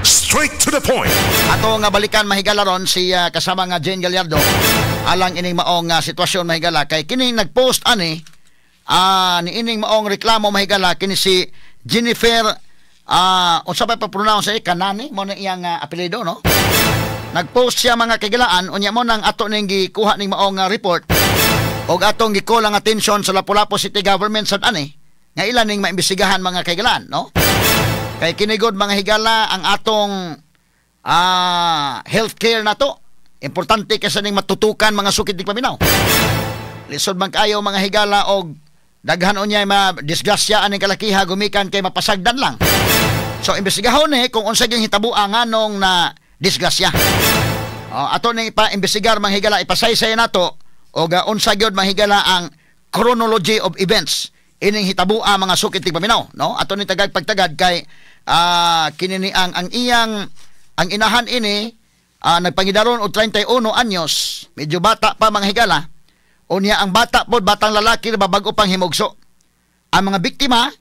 Straight to the point. Ato nga balikan, mahigala, ron si kasama nga Jane Gallardo alang ining maong sitwasyon, mahigala, kay kini nagpost ani ni ining maong reklamo, mahigala, kini si Jennifer, unsa ba pa-pronounce ay Kanani mo na iyang apelyido, no? Nagpost siya, mga kahigalaan. Unya mo nang ato ning gikuha ning maong report og atong gi-call ang atensyon sa Lapu-Lapu City Government sad ani nga ilan ning maimbestigahan, mga kahigalaan, no? Kay kini gud, mga higala, ang atong healthcare na to. Importante kasi ning matutukan, mga sukit paminaw. Lisod man kaayo, mga higala, og daghan unya ma disgrasya aning kalakiha gumikan kay mapasagdan lang. So imbestigahon ni kung unsa gyud hitabo nganong na disgrasya. Oh, ato ning ipa-imbestigar, mga higala, ipasaysay nato og unsa gyud, mga higala, ang chronology of events ining hitaboa, mga sukit paminaw, no? Ato ni tagag pagtagad kay kini ni ang iyang ang inahan ini nagpangidaron og 31 anyos, medyo bata pa, mga higala. Unya ang bata pod, batang lalaki, babago pang himugso. Ang mga biktima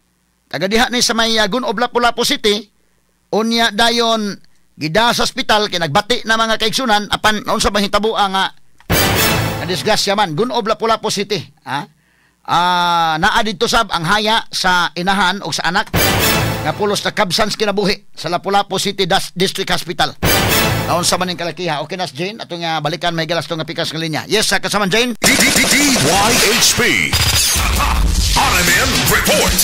taga diha ni sa may Gun-ob, Lapu-Lapu City. Unya dayon gida sa ospital kay nagbati na, mga kaigsunan, apan unsa bang hitaboa nga na disgrasya man. Gun-ob, Lapu-Lapu City, ha? Naa didto sab ang haya sa inahan o sa anak nga pulos na kabsan sa kinabuhi sa Lapu-Lapu City District Hospital. Naunsa man ning kalakiha. Okay nas Jane, ato nga balikan may galas nga pikas nga linya. Yes, sa kasaman Jane. DYHP. RMN Report.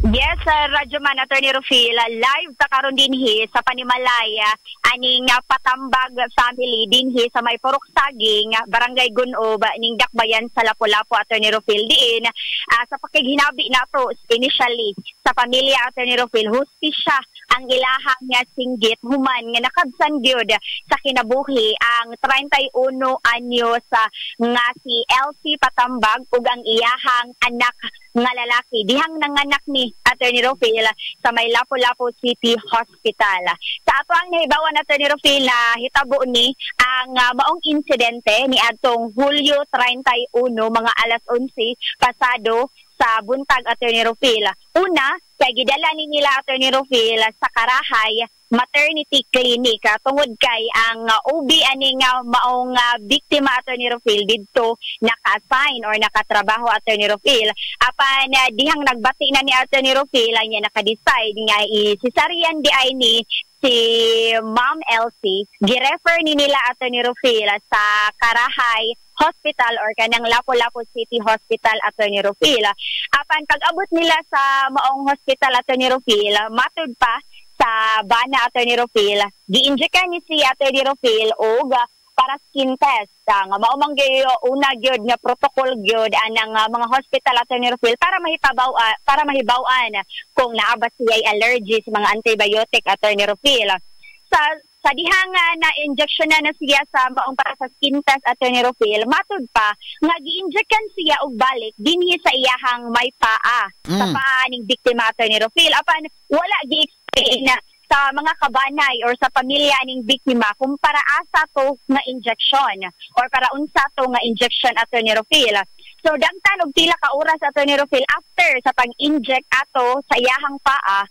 Yes, Radyoman Attorney Rufil, live ta karon dinhi sa Panimalaya aning Patambag family dinhi sa may Purok Saging, Barangay Gun-ob, ning Dakbayan sa Lapu-Lapu, Attorney Rufil, diin sa pakighinabi nato initially sa pamilya, Attorney Rufil, hustisya ang ilahang nga singgit human nga nakabsan gyud sa kinabuhi ang 31 anyos nga si Elsie Patambag ug ang iyahang anak nga lalaki dihang nanganak ni Attorney Rufil sa may Lapu-Lapu City Hospital. Sa ato ang nahibawan, Attorney Rufil, na hitabo ni ang maong insidente ni adtong Hulyo 31, mga alas 11 pasado sa buntag, Attorney Rufil. Una, kay gidala ni nila, Attorney Rufil, sa Karahay Maternity Clinic tungod kay ang OB ani nga maong biktima, Attorney Rufil, didto naka-assign or nakatrabaho, Attorney Rufil. Apan dihang nagbati na ni Attorney Rufil, niya naka-decide nga i-cesarean di ay ni si Ma'am Elsie, girefer ni nila, Attorney Rufil, sa Karahay Hospital or kanang Lapu-Lapu City Hospital, Attorney Rufil. Apan pag-abot nila sa maong hospital, Attorney Rufil, matud pa sa bana, Attorney Rufil, gi-injectan ni si Attorney Rufil og para skin test. Nga mao man gyud una gyud nga protocol gyud anang mga hospital, Attorney Rufil, para mahibaw-an kung naa ba siya allergy sa mga antibiotic, Attorney Rufil. Sa dihang na injection na na siya sa maong para sa skin test, Attorney Rufil, matud pa nga gi-injectan siya og balik dinhi sa iyahang may paa, sa paa ning biktima, Attorney Rufil. Apan wala gi-explain na sa mga kabanay or sa pamilya ning biktima kung para asa to nga injection or para unsa to nga injection, Attorney Rufil. So dagtan og pila ka oras, Attorney Rufil, after sa pag-inject ato sa iyahang paa,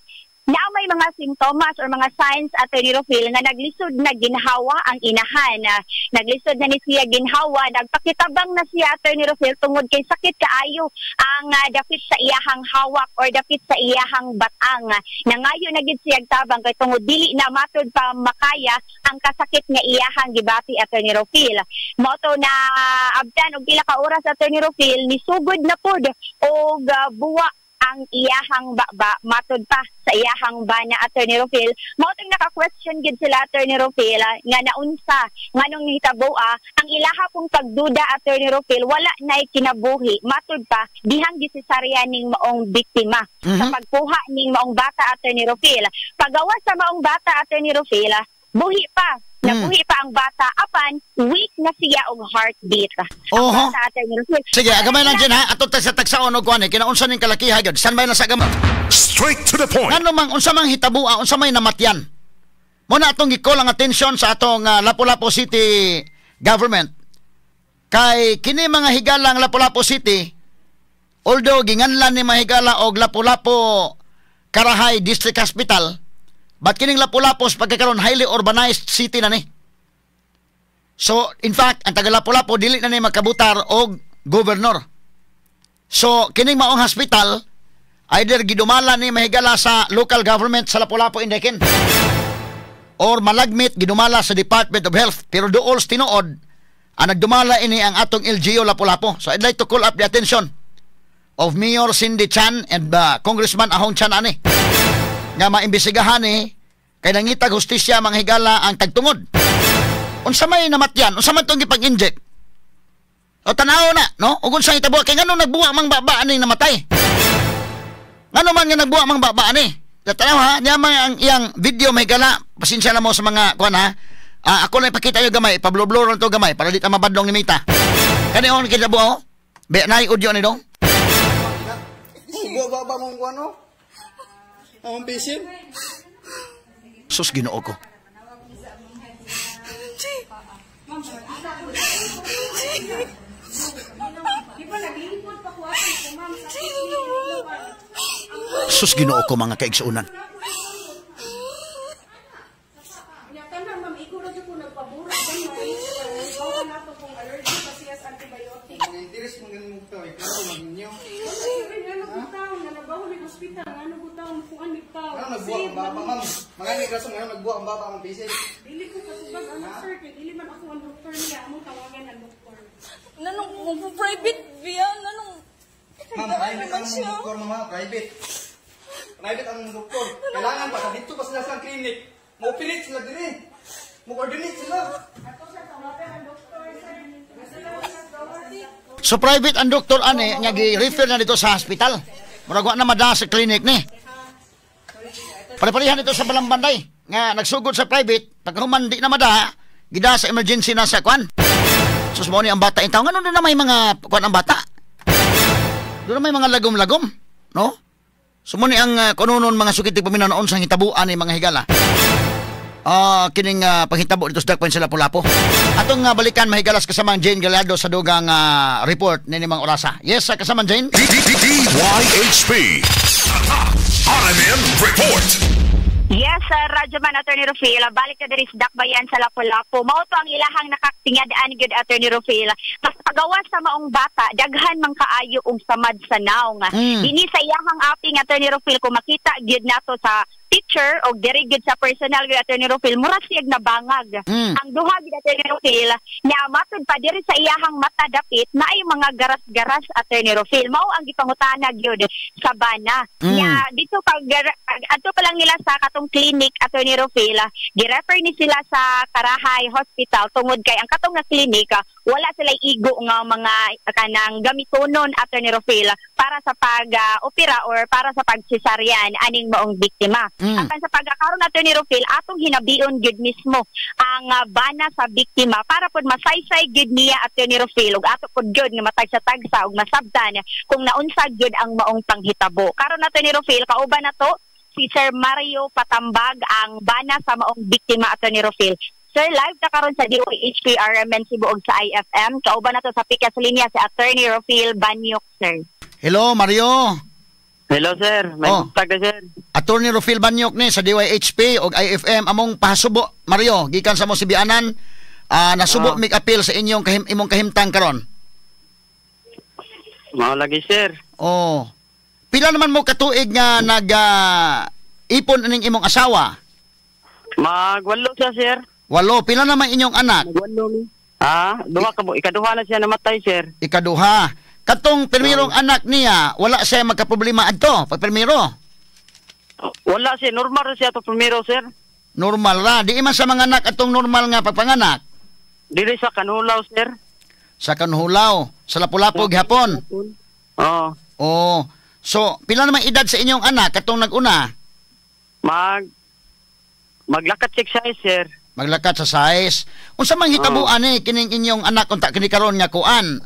na may mga simptomas or mga signs, Attorney Rufil, nga naglisod na ginhawa ang inahan. Naglisod na ni siya ginhawa, nagpakitabang na siya, Attorney Rufil, tungod kay sakit kaayo ang dapit sa iyahang hawak or dapit sa iyahang batang. Nangayo na gid siya tabang kay tungod dili na matud pa makaya ang kasakit nga iyahang gibati, Attorney Rufil. Mao to na abdan og pila ka oras, Attorney Rufil, nisugod na pud og buwa ang iyahang baba matud pa sa iyahang bana, Attorney Rufil. Mao tong naka-question gid sila, Attorney Rufil, nga naunsa nganong nihitabo ang ilaha pong pagduda, Attorney Rufil, wala nay kinabuhi matud pa dihang gisesarya ning maong biktima sa pagkuha ning maong bata, Attorney Rufil. Pagawas sa maong bata, Attorney Rufil, buhi pa. Nabuhi pa ang bata apan weak na siya og heartbeat. Ang bata, Attorney Rufil. Sige, agamay lang dyan ha. Ato ta sa tagsaon og kuan eh. Kinaunsa ning kalakiha gyud. Saan na sa gamay? Straight to the point. Ngano mang unsa mang hitaboa, unsa may namatyan? Mo na atong gi-call ang atensyon sa atong Lapu-Lapu City Government. Kay kini mga higalang Lapu-Lapu City, although ginganlan ni mga higala og Lapu-Lapu Karahay District Hospital, But kining Lapu-Lapu pagkakaron highly urbanized city na ni. So, in fact, ang taga Lapu-Lapu dili na ni makabutar og governor. So, kining maong hospital either gidumala ni, mahigala, sa local government sa Lapu-Lapu indekin or malagmit gidumala sa Department of Health, pero duol sa tinuod ang nagdumala ini ang atong LGU Lapu-Lapu. So I'd like to call up the attention of Mayor Cindy Chan and Congressman Ahong Chan ani nga maimbestigahan ni kay nangitag hustisya, mga higala, ang tagtungod. Unsa may namatyan, unsa man tong gipag-inject o tanaw na, no, ug unsa hitabo kay ngano nagbuwa mang baba aning namatay, ngano man nga nagbuwa mang baba ani? Tanaw ha niya mga ang iyang video, may gala. Pasensya na mo sa mga kuan ha. Ah, ako lang ipakita yo gamay, pablo-blur to gamay para di ta mabadlong ni Mita. Kani on kita buo be nay audio ni dong. Buwa ba ba mong kuano? Among bisin? Sus, Ginoo ko. Sus, Ginoo ko, mga kaigsuonan. Ano nagbuwa ang baba, ma'am? Mga rason nga nagbuwa ang baba ang bisin. Dili ko katubag ang sir kay dili man ako ang doktor niya, among tawagan ang doktor. Nanong kung private biya, nanong Ma'am, private ang doktor, ma'am, private. Private ang doktor. Kailangan pa sa dito pa sila sa clinic. Mo-operate sila diri. Mo-coordinate sila. So private ang doktor ani nga gi-refer na dito sa hospital. Murag wa na mada sa clinic ni. Pare-parehan dito sa Balambanday nga nagsugod sa private, pagkahuman di na mada, gida sa emergency na sa kwan. Sus, mo ni ang bata intaw, ngano doon na may mga kwan ang bata? Doon na may mga lagom-lagom, no? So mo ni ang kunonon, mga sukit paminaw, noon sa hitabuan ni mga higala. Kining panghitabo dito sa Dakpan sa Lapu-Lapu. Atong balikan, mahigalas, kasamang Jane Gallardo sa dugang report nini mga orasa. Yes, kasamang Jane. DYHP. RMN Report. Yes, Radyoman Attorney Rufil, balik na diri sa Dakbayan sa Lapu-Lapu. Mao to ang ilahang nakaktingadaan gyud, Attorney Rufil. Mas pagawas sa maong bata, daghan man kaayo og samad sa naong. Dini sa iyahang aping, Attorney Rufil, kung makita gyud nato sa picture o diri gyud sa personal gyud, Attorney Rufil, mura siyag nabangag. Ang duha gyud, Attorney Rufil, nya matud pa diri sa iyahang mata dapit naay mga garas-garas, Attorney Rufil. Mao ang gipangutana gyud sa bana. Nya dito pag adto pa lang nila sa katong clinic, Attorney Rufil, girefer ni sila sa Karahay Hospital tungod kay ang katong nga clinic wala sila igo nga mga kanang gamitonon, Attorney Rufil, para sa pag opera or para sa pag-cesarean aning maong biktima. Apan sa pagkakaroon, Attorney Rufil, atong hinabion gyud mismo ang bana sa biktima para pod masaysay gyud niya, Attorney Rufil, ug ato pod gyud nga matagsa-tagsa ug masabtan kung naunsa gyud ang maong panghitabo. Karon, Attorney Rufil, kauban na to si Sir Mario Patambag, ang bana sa maong biktima, Attorney Rufil. Sir, live na karon sa DOHP RMN Cebu ug sa IFM. Kauban na to sa pikas linya si Attorney Rufil Banyok, sir. Hello, Mario. Hello, sir. May tag na, sir. Attorney Rufil Banyok ni sa DYHP og IFM. Among pahasubo, Mario, gikan sa mo Sibianan, nasubo mig appeal sa inyong imong kahimtang karon. Mao lagi, sir. Oh. Pila naman mo katuig nga nag ipon aning imong asawa? Magwalo siya, sir. 8. Pila naman inyong anak? Magwalo mi. Duha ka mo. Ikaduha na siya namatay, sir. Ikaduha. Katong pirmirong anak niya, wala siya magkaproblema adto pag pirmiro? Wala siya, normal ra siya to primero, sir. Normal ra. Di man sa mga anak atong normal nga pagpanganak. Dili sa Kanhulaw, sir. Sa Kanhulaw, sa Lapu-Lapu gihapon. Oo. Oh. So, pila naman edad sa inyong anak katong nag-una? Maglakat siya size, sir. Maglakat sa size. Unsa man hitabuan ni kining inyong anak unta kini karon nga kuan?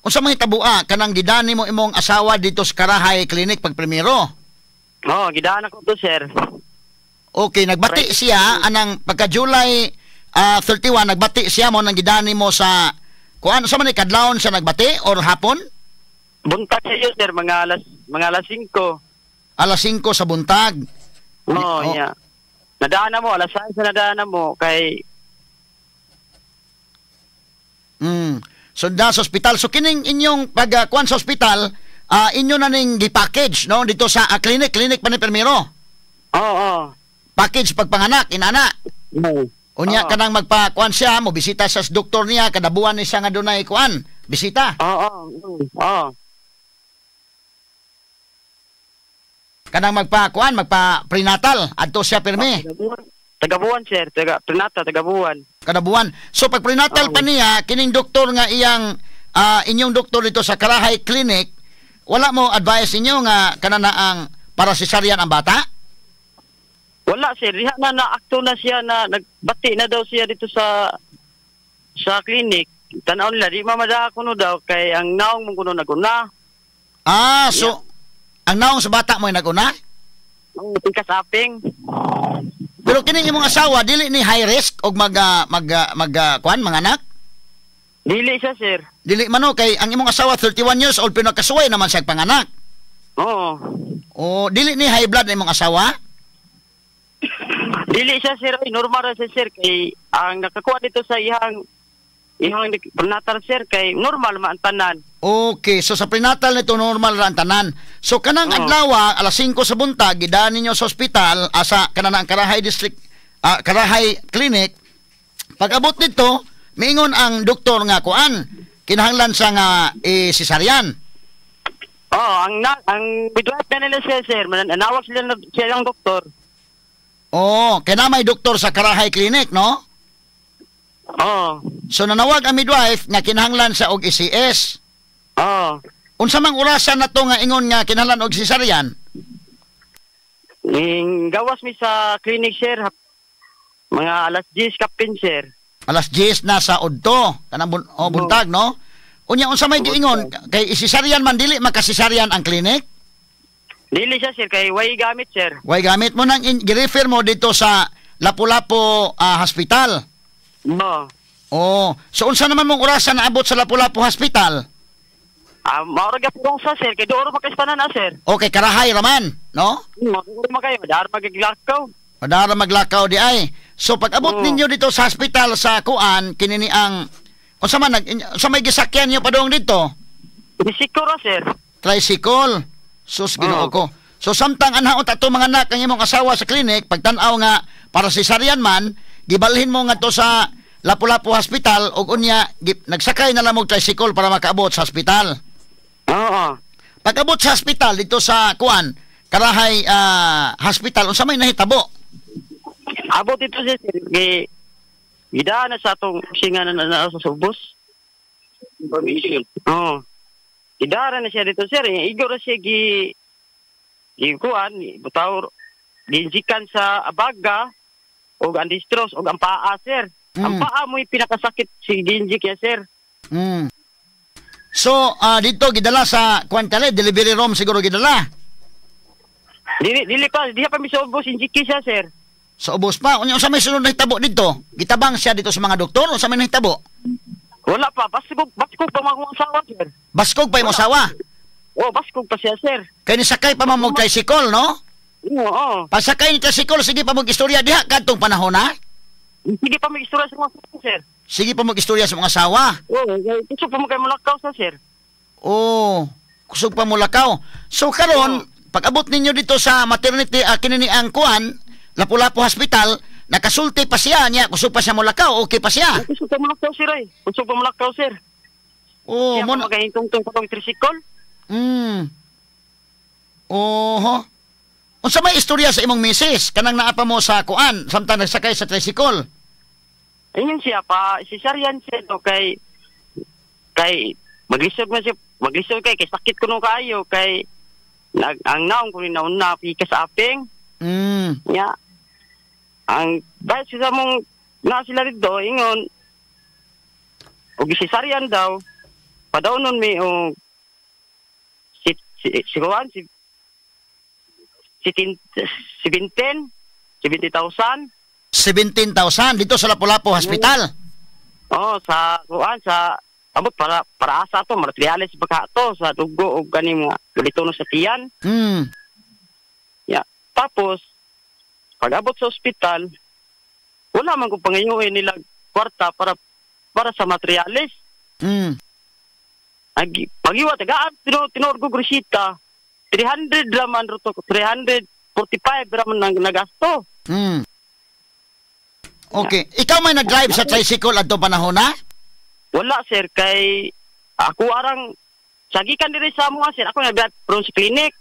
Unsa man hitabua kanang gidani mo imong asawa dito sa Karahay Clinic pag primero? Oo, gidaan ako to, sir. Okay, nagbati siya anang pagka July 31 nagbati siya mo nang gidani mo sa kuan. Unsa man ni kadlawon siya nagbati or hapon? Buntag siya, sir, mga alas 5. Alas 5 sa buntag. Oo, Oh. yeah. Nadaan na mo, alas 6 na nadaan na mo kay So da sa ospital. So kining inyong pag kuan sa ospital, inyo na ning gi-package, no, dito sa clinic, clinic pa ni permiro. Oo, oo. Package pagpanganak inana. Unya Oo. kanang magpa kuan siya, mo bisita sa doktor niya kada buwan ni siya nga dunay kuan, bisita. Oo, oo. Oo. Kanang magpa kuan, magpa prenatal adto siya pirmi. Tagabuan sir, taga prenatal tagabuan. Kada buwan. So pag prenatal pa niya, kining doktor nga iyang inyong doktor dito sa Karahay Clinic, wala mo advice inyo nga kanana ang para cesarean ang bata? Wala sir, diha na naakto na siya na nagbati na daw siya dito sa clinic. Tanaw nila di mamada kuno daw kay ang naong mong kuno naguna. Ah, so ang naong sa bata mo ay naguna? Ang tikas aping. Pero kining imong asawa dili ni high risk og mag mag mag kuan mga anak? Dili siya sir. Dili man o, kay ang imong asawa 31 years old pero nakasuway naman siya panganak. Oo. O dili ni high blood na imong asawa? Dili siya sir, ay normal ra siya sir kay ang nakakuha dito sa iyang prenatal sir kay normal man ang tanan. Okay, so sa prenatal nito normal ra ang tanan. So kanang adlaw alas 5 sa buntag gidaan ninyo sa ospital asa kanang ang Karahay District Karahay Clinic. Pag-abot nito, miingon ang doktor nga kuan, kinahanglan siya nga cesarean. Oh, ang midwife na nila siya sir, mananawag sila siya ang doktor. Oh, kay na may doktor sa Karahay Clinic, no? Oo. So nanawag ang midwife nga kinahanglan siya og ECS. Oo. Unsa mang orasan na to nga ingon nga kinahanglan og cesarean? Ning gawas mi sa clinic sir, mga alas 10 kapin sir. Alas 10 na sa udto, kanang buntag, no? Unya unsa may giingon kay cesarean man dili maka-cesarean ang clinic? Dili siya sir kay way gamit sir. Way gamit mo nang gi-refer mo dito sa Lapu-Lapu Hospital. Oo. Oh, so unsa naman mong orasan naabot sa Lapu-Lapu Hospital? Mao ra gyapon sa sir kay doon pa tanan na sir. Okay, Karahay raman, no? Mao ra kayo, dar magiglakaw. Madara maglakaw di ay. So pag abot ninyo dito sa hospital sa kuan, kini ni ang unsa man sa may gisakyan niyo padung dito? Tricycle ra sir. Tricycle. Sus Ginoo ko. So samtang anhaon ta mga anak ang imong asawa sa clinic, pagtan-aw nga para cesarean man, gibalhin mo ngadto sa Lapu-Lapu Hospital ug unya nagsakay na lang og tricycle para makaabot sa hospital. Oo. Pag-abot sa hospital dito sa kuan, Karahay Hospital, unsa may nahitabo? Abot dito sir, gidaan na sa atong singa na sa subos. Oo. Gidaan na siya dito sir, igo ra siya gi kuan, butaw giinjikan sa abaga og ang distros og ang paa sir. Ang paa mo'y pinakasakit si ginjik ya sir. So dito gidala sa kuan kale delivery room siguro gidala. Dili pa diha pa mi sa ubos injiki siya sir. Sa ubos pa unya unsa may sunod nahitabo dito? Gitabang siya dito sa mga doktor unsa may nahitabo? Wala pa, baskog pa mga asawa sir. Baskog pa imong asawa? Oh, baskog pa siya sir. Kay nisakay pa man mo tricycle, no? Oo. Pasakay ni tricycle sige pa mag-istorya diha kadtong panahon ha? Sige pa mag-istorya sa mga asawa, sir. Sige pa mag-istorya sa mga asawa. Oo, kusog pa mo kay mulakaw sa sir. Oo, kusog pa mulakaw. So karon, pag-abot ninyo dito sa maternity kini ni ang kuan, Lapu-Lapu Hospital, nakasulti pa siya niya, kusog pa siya mulakaw, okay pa siya. Kusog pa mulakaw sir ay. Kusog pa mulakaw sir. Oo, mo na magahintungtong pa tong tricycle. Oho. Unsa may istorya sa imong misis kanang naa pa mo sa kuan samtang nagsakay sa tricycle? Ingon siya pa cesarean siya do kay maglisod man siya, maglisod kay sakit kuno kaayo kay ang naong kuno nauna pikas aping. Ya. Ang dahil sa mong na sila dito ingon og cesarean daw padawnon mi og si kuan si 17,000. 17,000 dito sa Lapu-Lapu Hospital. Oh, sa kuan sa abot para asa to materials pagka to sa dugo og kani mga galito no sa tiyan. Ya, tapos Pag-abot sa ospital, wala man ko pangayuin nila kwarta para para sa materyales. Pag-iwa, tagaan, tinuod ko resita, 300 raman, 345 raman nang nagasto. Okay. Ikaw may nag-drive sa tricycle adto panahon na? Wala, sir. Kay ako arang, sagikan diri sa mga, sir. Ako nag-drive from sa clinic.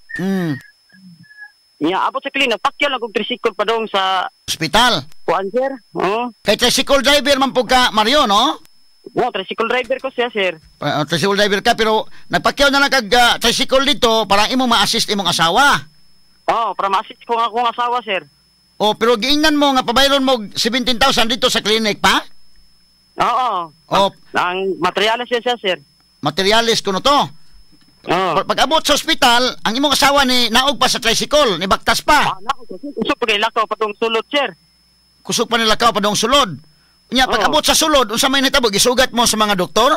Nya, abot sa clinic, pakyaw lang kong tricycle pa dong sa hospital. Kuan, sir. Oo. Kay tricycle driver man po ka, Mario, no? Oo, tricycle driver ko siya, sir. Tricycle driver ka, pero nagpakyaw na lang kag tricycle dito para imong ma-assist imong asawa. Oo, para ma-assist ko nga akong asawa, sir. Oh, pero giingnan mo nga pabayron mo 17,000 dito sa clinic pa? Oo. Oh. Ang materyales siya, sir. Materyales kuno to. Oo. Pag abot sa ospital, ang imong asawa ni naog pa sa tricycle, ni baktas pa. Ah, naog. Kusog pa nilakaw pa dong sulod, sir. Kusog pa nilakaw pa dong sulod. Nya pag abot sa sulod, unsa may nahitabo, gisugat mo sa mga doktor?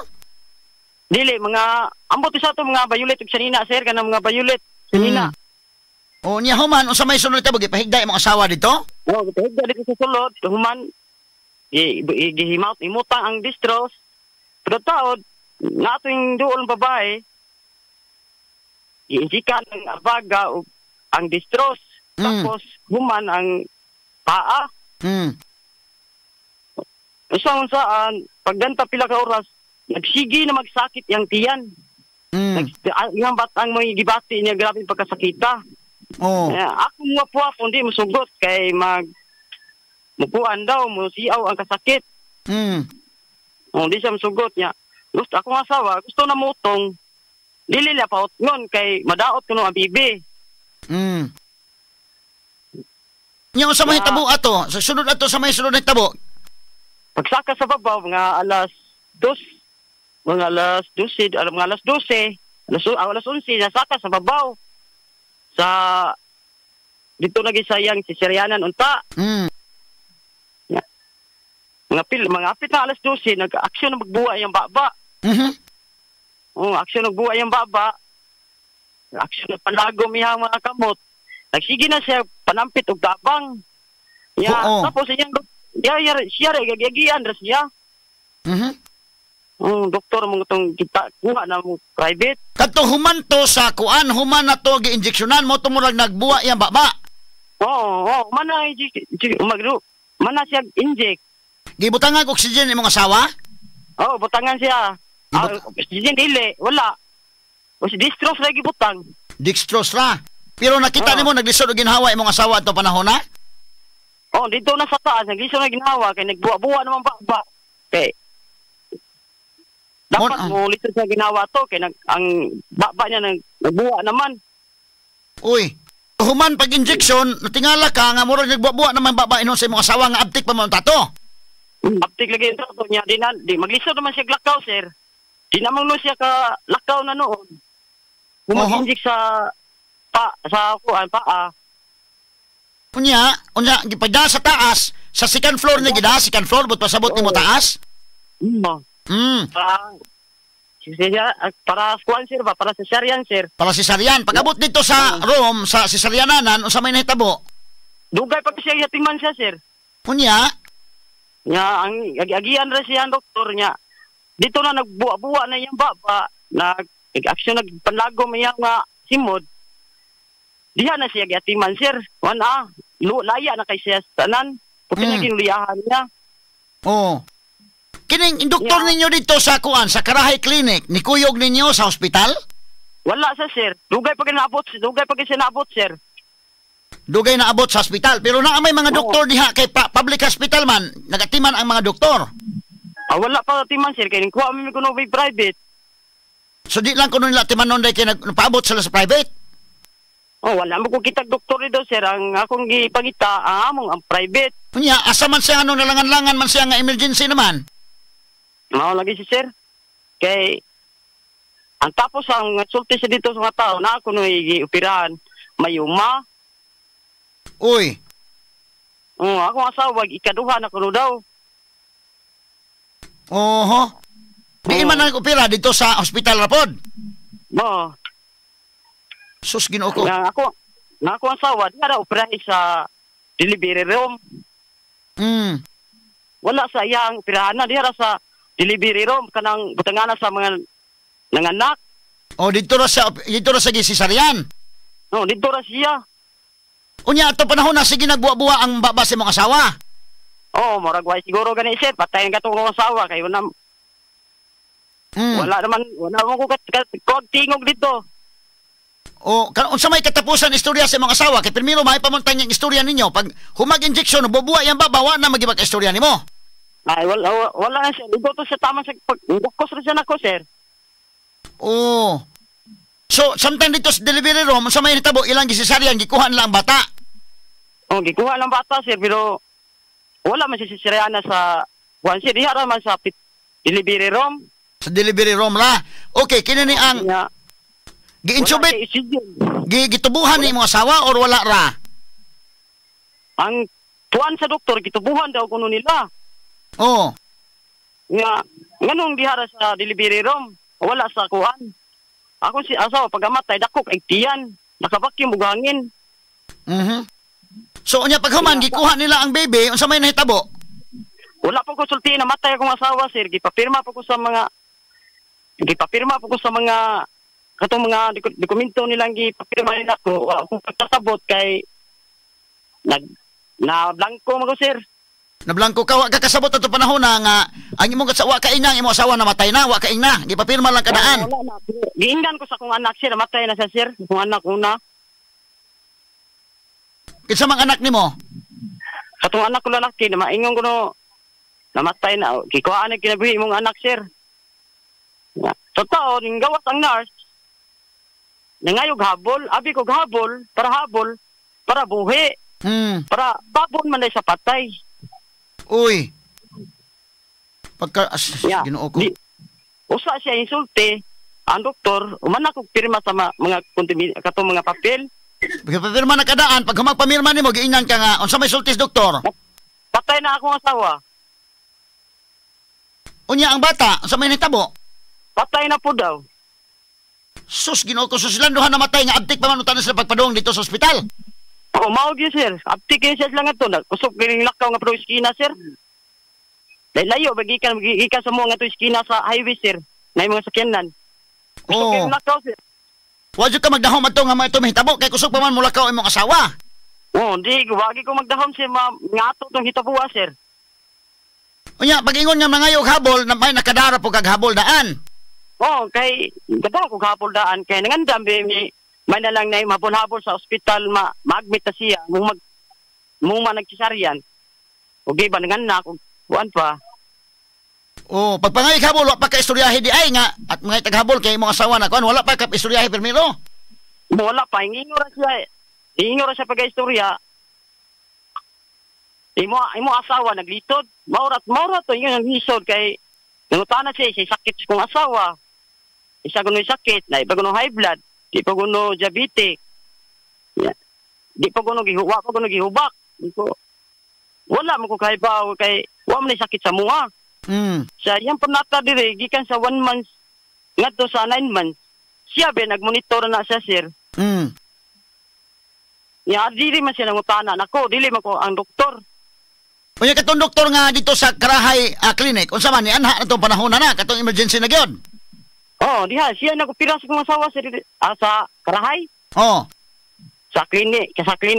Dili, mga ambot sa ato mga violet ug sanina, sir, kanang mga violet sanina. O nya human, unsa may sulod nahitabo, gipahigda imong asawa dito? Oo, gipahigda dito sa sulod, human gihimaut imutang ang distros. Pero taod nato yung duol babae, giinjikan ang abaga ug ang distros. Tapos human ang paa. Usa saan pagdanta pila ka oras, nagsige na magsakit yang tiyan. Yang batang mo gibati niya grabe pagkasakita. Oh. Ako mga puwak hindi musugot kay mag mukuan daw musiaw ang kasakit. Hindi siya musugot niya. Gusto akong asawa, gusto na mutong. Dili na paot ngon kay madaot kuno ang bibi. Nya unsa may tabo ato? Sa sulod ato sa may sulod nagtabo. Pagsaka sa babaw mga alas 2, mga alas 12, mga alas 12, alas 11 nasaka sa babaw. Sa dito lagi sayang si Sirianan unta. Mga pil mga apit na alas 12 nag-aksyon na magbuwa yung baba. Oh, aksyon nagbuwa yung baba. Aksyon na panlagom iyang mga kamot. Nagsige na siya panampit og tabang. Ya, tapos iyang ya siya ra gagian ra siya. Doktor mo tong kita kuha na mo private. Kadto human to sa kuan, human na to giinjeksyonan mo to murag nagbuwa iyang baba. Oo, man na man na siya inject. Gibutangan oxygen imong asawa? Oo, butangan siya. Oxygen dili, wala. O si dextrose ra gibutang. Dextrose ra. Pero nakita nimo naglisod og ginhawa imong asawa adto panahon na? Oh, dito na sa taas naglisod na ginhawa kay nagbuwa-buwa naman baba. Kay dapat mo lisod sa ginawa to kay ang baba niya nagbuwa naman. Uy, human pag injection, natingala ka nga murag nagbuwa-buwa naman baba inon sa imong asawa nga abtik pa man tato. Abtik lagi yung tato niya di, na, di maglisod naman siya lakaw, sir. Di naman no siya ka lakaw na noon. Kung mag-inject sa pa sa kuan paa. Unya, gipagda sa taas, sa second floor ni gida, second floor but pasabot nimo taas. Para kuan sir ba, para sa Sarian sir. Para si Sarian. Pag-abot dito sa room sa Sariananan, unsa may nahitabo? Dugay pa siya yatiman siya sir. Unya, nya ang agian ra siya ang doktor niya. Dito na nagbuwa-buwa na iyang baba, nag aksyon nagpanlagom iyang simod. Diha na siya giatiman sir. Wan laya na kay siya tanan. Puti na ginuliyahan niya. Oo. Kining doktor ninyo dito sa kuan sa Karahay Clinic, nikuyog ninyo sa ospital? Wala sa sir. Dugay pa ginaabot, dugay pa siya naabot sir. Dugay naabot sa ospital, pero naa may mga doktor diha kay public hospital man, nagatiman ang mga doktor. Wala pa atiman sir kay kuha mi kuno private. So di lang kuno nila atiman nun kay nagpaabot sila sa private? Oh, wala mo ko kitag doktor dito sir, ang akong gipangita ang among ang private. Unya, asa man siya ano nalangan-langan man siya nga emergency naman? Mao lagi si sir. Kay ang tapos ang sulti siya dito sa mga tao na ako no gioperahan mayuma. Uy. Oh, akong asawa ikaduha na kuno daw. Oho. Di man ang opera dito sa ospital ra pod. Oo. Sus Ginoo ko. Na ako asawa di ra operahi sa delivery room. Wala sa iyang operahan na diha ra sa delivery room kanang butangana sa mga nanganak. O dito ra sa gisisaryan. No, dito ra siya. Unya ato panahon na sige nagbuwa-buwa ang baba sa imong asawa. Oh, murag way siguro gani sir, patay ang katong asawa kay wala. Wala naman, wala mo ko tingog dito. O unsa may katapusan istorya sa imong asawa kay primero may pamuntan yung istorya ninyo pag humag injection bubuwa yang baba wa na magibag istorya nimo. Ay wala wala na sir, dito to sa tama sa pag ra siya nako sir. Oh. So samtang dito sa delivery room unsa may nitabo ilang gisesaryan gikuha lang ang bata. Oh, gikuha lang bata sir pero wala man siya sisirana sa kuan sir, diha ra man sa delivery room. Sa delivery room ra. Okay, kini ni ang gi-intubate, gitubuhan ni imong asawa or wala ra? Ang tuan sa doktor gitubuhan daw kuno nila. Oh. Nga nganong diha ra sa delivery room, wala sa kuan. Ako si asawa pagamatay dako kay tiyan, nakabakyum ug hangin. Mhm. So unya paghuman gikuha nila ang baby, unsa may nahitabo? Wala pa ko sulti na matay akong asawa sir, gipapirma pa ko sa mga katong mga dokumento nilang gipapirma nila ko, wala akong pagkasabot kay nag na blanko man ko sir. Na blanko ka, wa ka kasabot ato panahon na nga ang imong wa ka inang imong asawa namatay na, wa ka ingna, gipapirma lang kadaan. Wala na. Giinggan ko sa akong anak sir, namatay na siya sir, akong anak una. Kinsa mang anak nimo? Katong anak ko lalaki na maingon ko no namatay na, gikuhaan na kinabuhi imong anak sir. Totoo, ning gawas ang nurse. Nangayog habol, abi ko habol, para buhi. Para babon man sa patay. Uy. Pagka yeah. Ginoo ko. Usa siya insulte ang doktor, umana kog pirma sa mga katong mga papel. Pagpapirma na kadaan, pag humagpamirma nimo giingnan ka nga unsa may sultis doktor? Patay na akong asawa. Unya ang bata, unsa may nahitabo? Patay na po daw. Sus, Ginoo ko, sus, silang duha namatay nga abtik pa man utan sila pagpadung dito sa ospital. Oo, mao gyud sir. Abtik gyud siya lang ato. Kusog kining lakaw nga pero iskina sir. Layo bagikan gikan sa mo nga to iskina sa highway sir. Nay mga sakyanan. Kusog kining lakaw sir. Wa jud ka magdahom adto nga mga ito mahitabo kay kusog pa man mulakaw imong asawa. Oo, di wagi ko magdahom sir, nga ato tong hitabuha sir. Unya pag-ingon nga mga og habol na may nakadara po kag habol daan. Oo, kay kadara ko habol daan kay nangandam may na lang na mabol-habol sa ospital ma-admit na siya mung nagcesaryan. Og iba nanganak og kuan pa. Oh, pagpangay habol wa pa ka istoryahe di ay nga at mga taghabol kay imong asawa na kuan wala pa ka istoryahe pirmiro. Wala pa, ingo ra siya. Ingo ra siya pag-istorya. Imo asawa naglisod, maurat to ingon naglisod kay nangutana siya siya sakit sa kong asawa. Isa kuno sakit, na iba kuno high blood, di pa kuno diabetic. Yeah. Di pa kuno gihuwa pa kuno gihubak. Wala man ko kahibaw kay wa man sakit sa mua. Sa iyang panata dire gikan sa 1 month ngadto sa 9 months. Siya be nagmonitor na siya sir. Ya dili man siya nangutana nako, dili man ko ang doktor. Unya katong doktor nga dito sa Karahay Clinic, unsa man ni anha atong panahon na katong emergency na gyud? Oh, diha siya nagopera sa kong asawa sir sa Karahay. Oh. Sa clinic,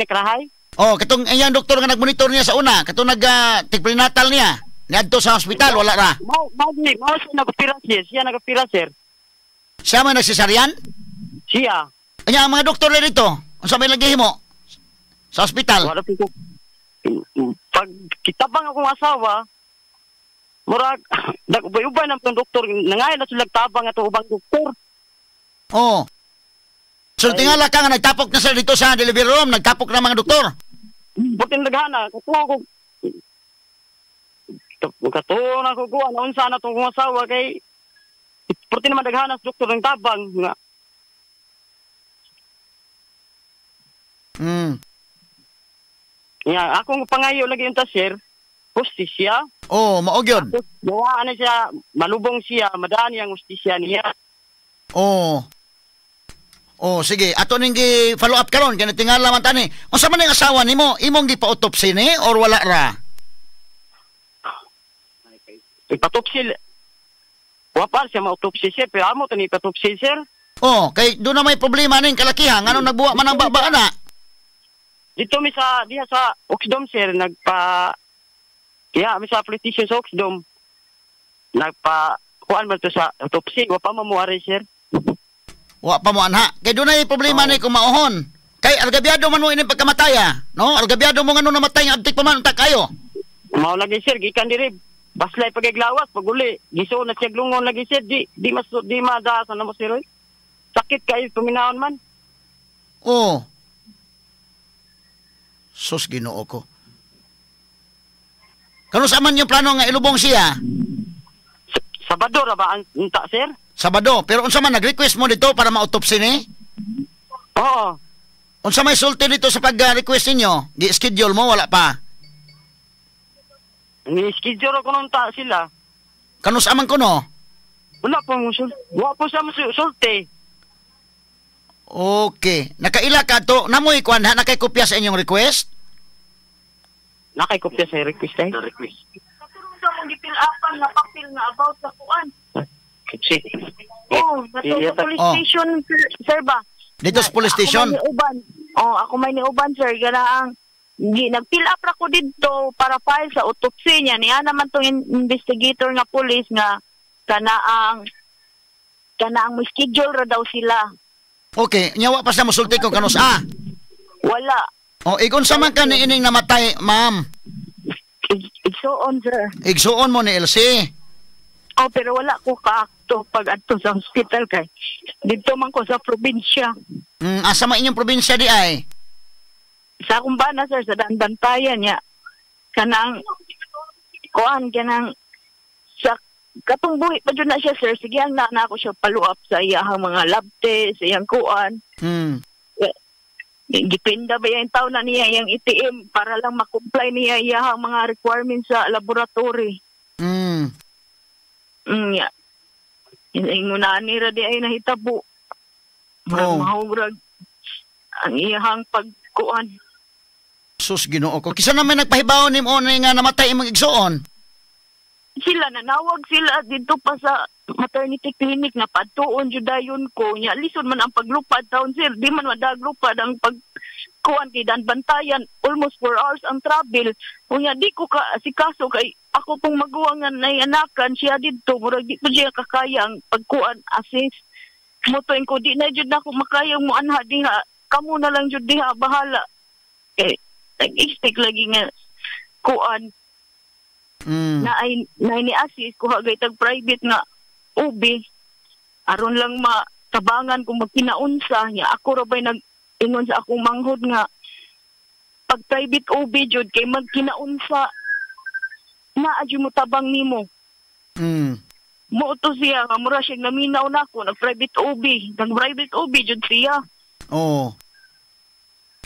Karahay. Oh, katong iyang doktor nga nagmonitor niya sa una, katong nag tigprenatal niya. Niadto sa ospital wala ra. Mao siya nagopera sir, siya nagopera sir. Siya man nagsesaryan? Siya. Unya ang mga doktor dito, unsa may lagi himo sa ospital? Wala ko. Pag kitabang akong asawa, murag nag-ubay-ubay ng tong doktor, nangayon na sila tabang ato ubang doktor. Oh. So tingala ka nga nagtapok na sila dito sa delivery room, nagtapok na mga doktor. Butin naghana, katuo ko na ko kuan unsa na tong asawa kay puti naman daghana sa doktor ng tabang nga. Ya, akong pangayo lagi unta sir, hustisya. Oh, mao gyud. Gawa na siya, malubong siya, madani ang hustisya niya. Oh. Oh, sige, ato ning gi-follow up karon kay natingala man tani. Unsa man ning asawa nimo? Imong gipa-autopsy ni or wala ra? Ipatopsi. Wa pa siya ma-autopsy sir, pero amo to ni ipatopsi sir. Oh, kay doon na may problema ning kalakihan nganong nagbuwa man ang baba ana. Dito mi sa diha sa Oxdom sir, nagpa iya mi sa police station sa Oxdom. Nagpa kuan man to sa autopsy, wa pa mamuari sir. Wa pa mo anha. Kay doon na problema ni kung mauhon. Kay algabyado man mo ining pagkamataya, no? Algabyado mo ngano namatay nga abtik pa man unta kayo. Mao lagi sir, gikan diri baslay pagiglawas pag uli, gisuon na siya lungon lagi sir, di di mas di madaasa na mo sir. Oy. Sakit kayo paminahon man. Oh. Sus, Ginoo ko. Kano sa man yung plano nga ilubong siya? Sabado ra ba ang unta sir? Sabado. Pero unsa man nag-request mo dito para ma-autopsy ni? Oo. Unsa may sulti dito sa pag-request ninyo? Gi-schedule mo wala pa? Ni-schedule ko nung ta sila. Kano sa man kuno? Wala po mo sul. Wa po sa mo sulti. Okay. Nakaila ka to? Namoy kuan ha nakay kopya sa inyong request? Nakay kopya sa request ay. Request. Katurong sa mong gipil-upan nga papel nga about sa kuan. Kasi. Oh, bato sa police station sir ba? Dito sa police station? Ako may niuban. Oh, ako may niuban sir, ganaang nag-fill up ra ko didto para file sa autopsy niya. Niya naman tong investigator nga police nga kanaang mo schedule ra daw sila. Okay, nya wa pa siya mosulti kung kanus a. Wala. Oh, igon sa man ka ni ining namatay, ma'am? Igsuon sir. Igsuon mo ni LC. Oh, pero wala ko kaakto pag adto sa hospital kay didto man ko sa probinsya. Asa man inyong probinsya di ay? Sa akong bana sir, sa Danbantayan niya. Kanang kuan kanang sa katong buhi pa jud na siya sir, sige ang na ako siya follow up sa iyang mga lab test, sa iyang kuan. Gipinda ba yung taon na niya yung ATM para lang ma-comply niya iyang mga requirements sa laboratory. Yeah. Ingunaan nira di ay nahitabo. Murag mahugrag ang iyang pagkuan. Sus, Ginoo ko. Kisa naman nagpahibaw ni mo nga namatay imong igsuon? Sila, nanawag sila dito pa sa maternity clinic na padtuon jud dayon ko. Nya lisod man ang paglupad taon sir. Di man madaglupad ang pagkuan kay Danbantayan. Almost 4 hours ang travel. Unya di ko ka asikaso kay ako pong maguwang nga naianakan siya didto. Murag di ko siya kakaya ang pagkuan assist. Motoin ko di na jud nako makayang moanha diha. Kamo na lang jud diha bahala. Kay nag-expect lagi nga kuan. Na ay ni-assist kuha gay tag private nga OB aron lang matabangan kung magkinaunsa niya. Ako ra bay nag-ingon sa akong manghod nga pag private OB jud kay magkinaunsa naa jud mo tabang nimo. Mo to siya nga mura siya naminaw nako nag private OB, nag private OB jud siya. Oo.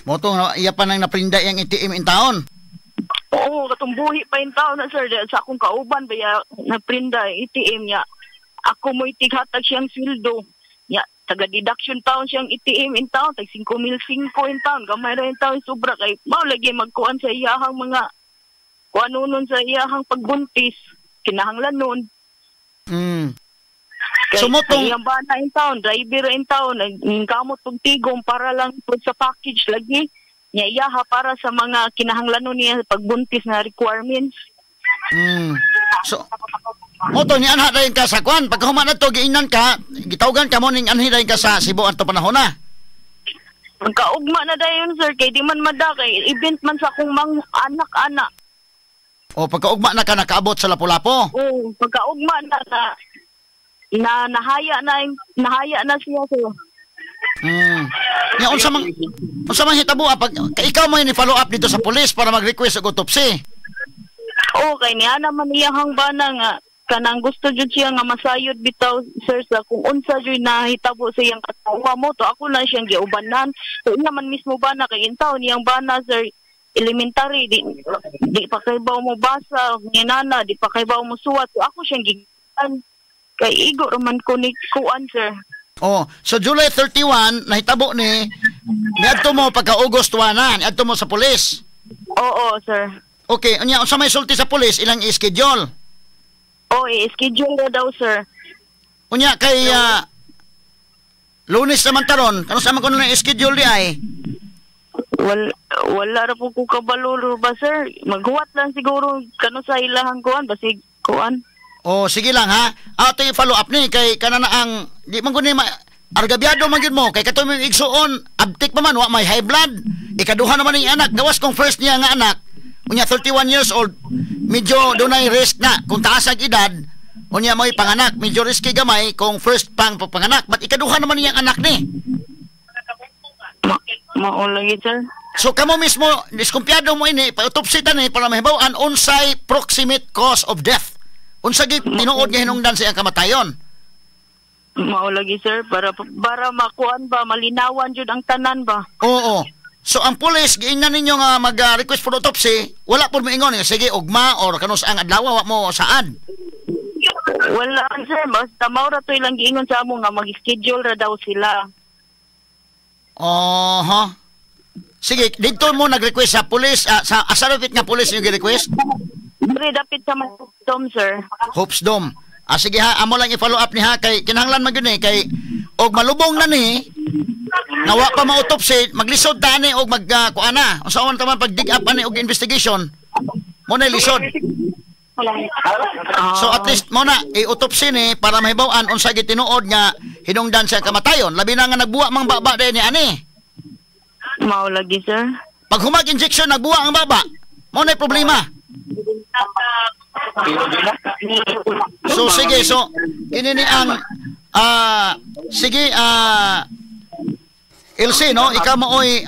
Mo to iya pa nang naprinda yang ATM in taon. Oo, katong buhi pa yung taon na sir. Sa akong kauban ba ya naprinda ATM niya. Ako mo itighatag siyang sweldo. Ya, taga-deduction taon siyang ATM in taon, tag 5,005 in taon. Gamay ra in taon sobra kay mao lagi magkuan sa iyahang mga kuan nun sa iyahang pagbuntis, kinahanglan nun. Kay, so, motong iyang bana in taon, driver in taon, nagkamot og tigom para lang pud sa package lagi. Niya iyaha para sa mga kinahanglanon niya pagbuntis na requirements. So, moto ni anha dayon ka sa kwan. Pagkahuman na to, giingnan ka, gitawgan ka mo ning anhi dayon ka sa Cebu anto panahon na. Pagkaugma na dayon sir, kay di man mada, kay event man sa akong mang anak-anak. O, pagkaugma na ka nakaabot sa Lapu-Lapu? Oo, pagkaugma na na nahaya na siya sir. Ya unsa man hitabo pag ikaw mo ni follow up dito sa pulis para mag-request og autopsy. Oo, kay niya naman iyahang bana nga kanang gusto jud siya nga masayod bitaw sir sa kung unsa jud nahitabo sa iyang katawa mo to ako na siyang giubanan. So iya man mismo bana kay intaw niyang bana sir elementary di pa kay baw mo basa ni nana di pa kay baw mo suwat. So ako siyang gikan kay igo ra man ko ni kuan sir. Oh, so July 31 nahitabo ni, niadto mo pagka August 1 na, niadto mo sa pulis. Oo, sir. Okay, unya unsa may sulti sa pulis ilang i-schedule? Oo, i-schedule na daw, sir. Unya kay Lunes naman taron, kano sa man kuno na i-schedule di ay? Wala ra po ko kabalo ba, sir? Maghuwat lang siguro kano sa ilahang kuan basig kuan. Oh, sige lang ha. Ato i-follow up ni kay kana na ang di man guni argabyado man gyud mo kay kato mong igsuon, abtik pa man wa may high blood. Ikaduha naman ning anak, gawas kung first niya nga anak. Unya 31 years old, medyo dunay risk na kung taas ang edad. Unya mo'y panganak, medyo risky gamay kung first pang panganak. But ikaduha naman niyang anak ni. Mao lagi, sir. So kamo mismo diskumpiyado mo ini, pa-autopsy ta ni para mahibaw-an unsay proximate cause of death. Unsa gyud tinuod nga hinungdan sa iyang kamatayon? Mao lagi, sir, para makuan ba, malinawan jud ang tanan ba. Oo. So ang pulis giingnan ninyo nga mag-request for autopsy, wala pud moingon nga sige ugma or kanus ang adlaw wa mo saan. Wala, sir, basta mao ra to ilang giingon sa amo nga mag-schedule ra daw sila. Oho. Sige, dito mo nag-request sa pulis, sa asarapit nga pulis yung gi-request? Diri dapit sa Dom, sir. Hopes Dom. Sige ha, amo lang i-follow up ni ha kay kinahanglan man gyud ni kay og malubong na ni nga wa pa ma-autopsy, maglisod ta ani og mag kuan na. Unsa man ta man pag dig up ani og investigation, mo na lisod. So at least mo na i-autopsy ni para mahibaw-an unsa gyud tinuod nga hinungdan sa kamatayon. Labi na nga nagbuwa mang baba din ni ani. Mao lagi, sir. Pag humag injection nagbuwa ang baba, mo na problema. So sige, so ini ni ang sige Elsie, no? Ikaw mo oy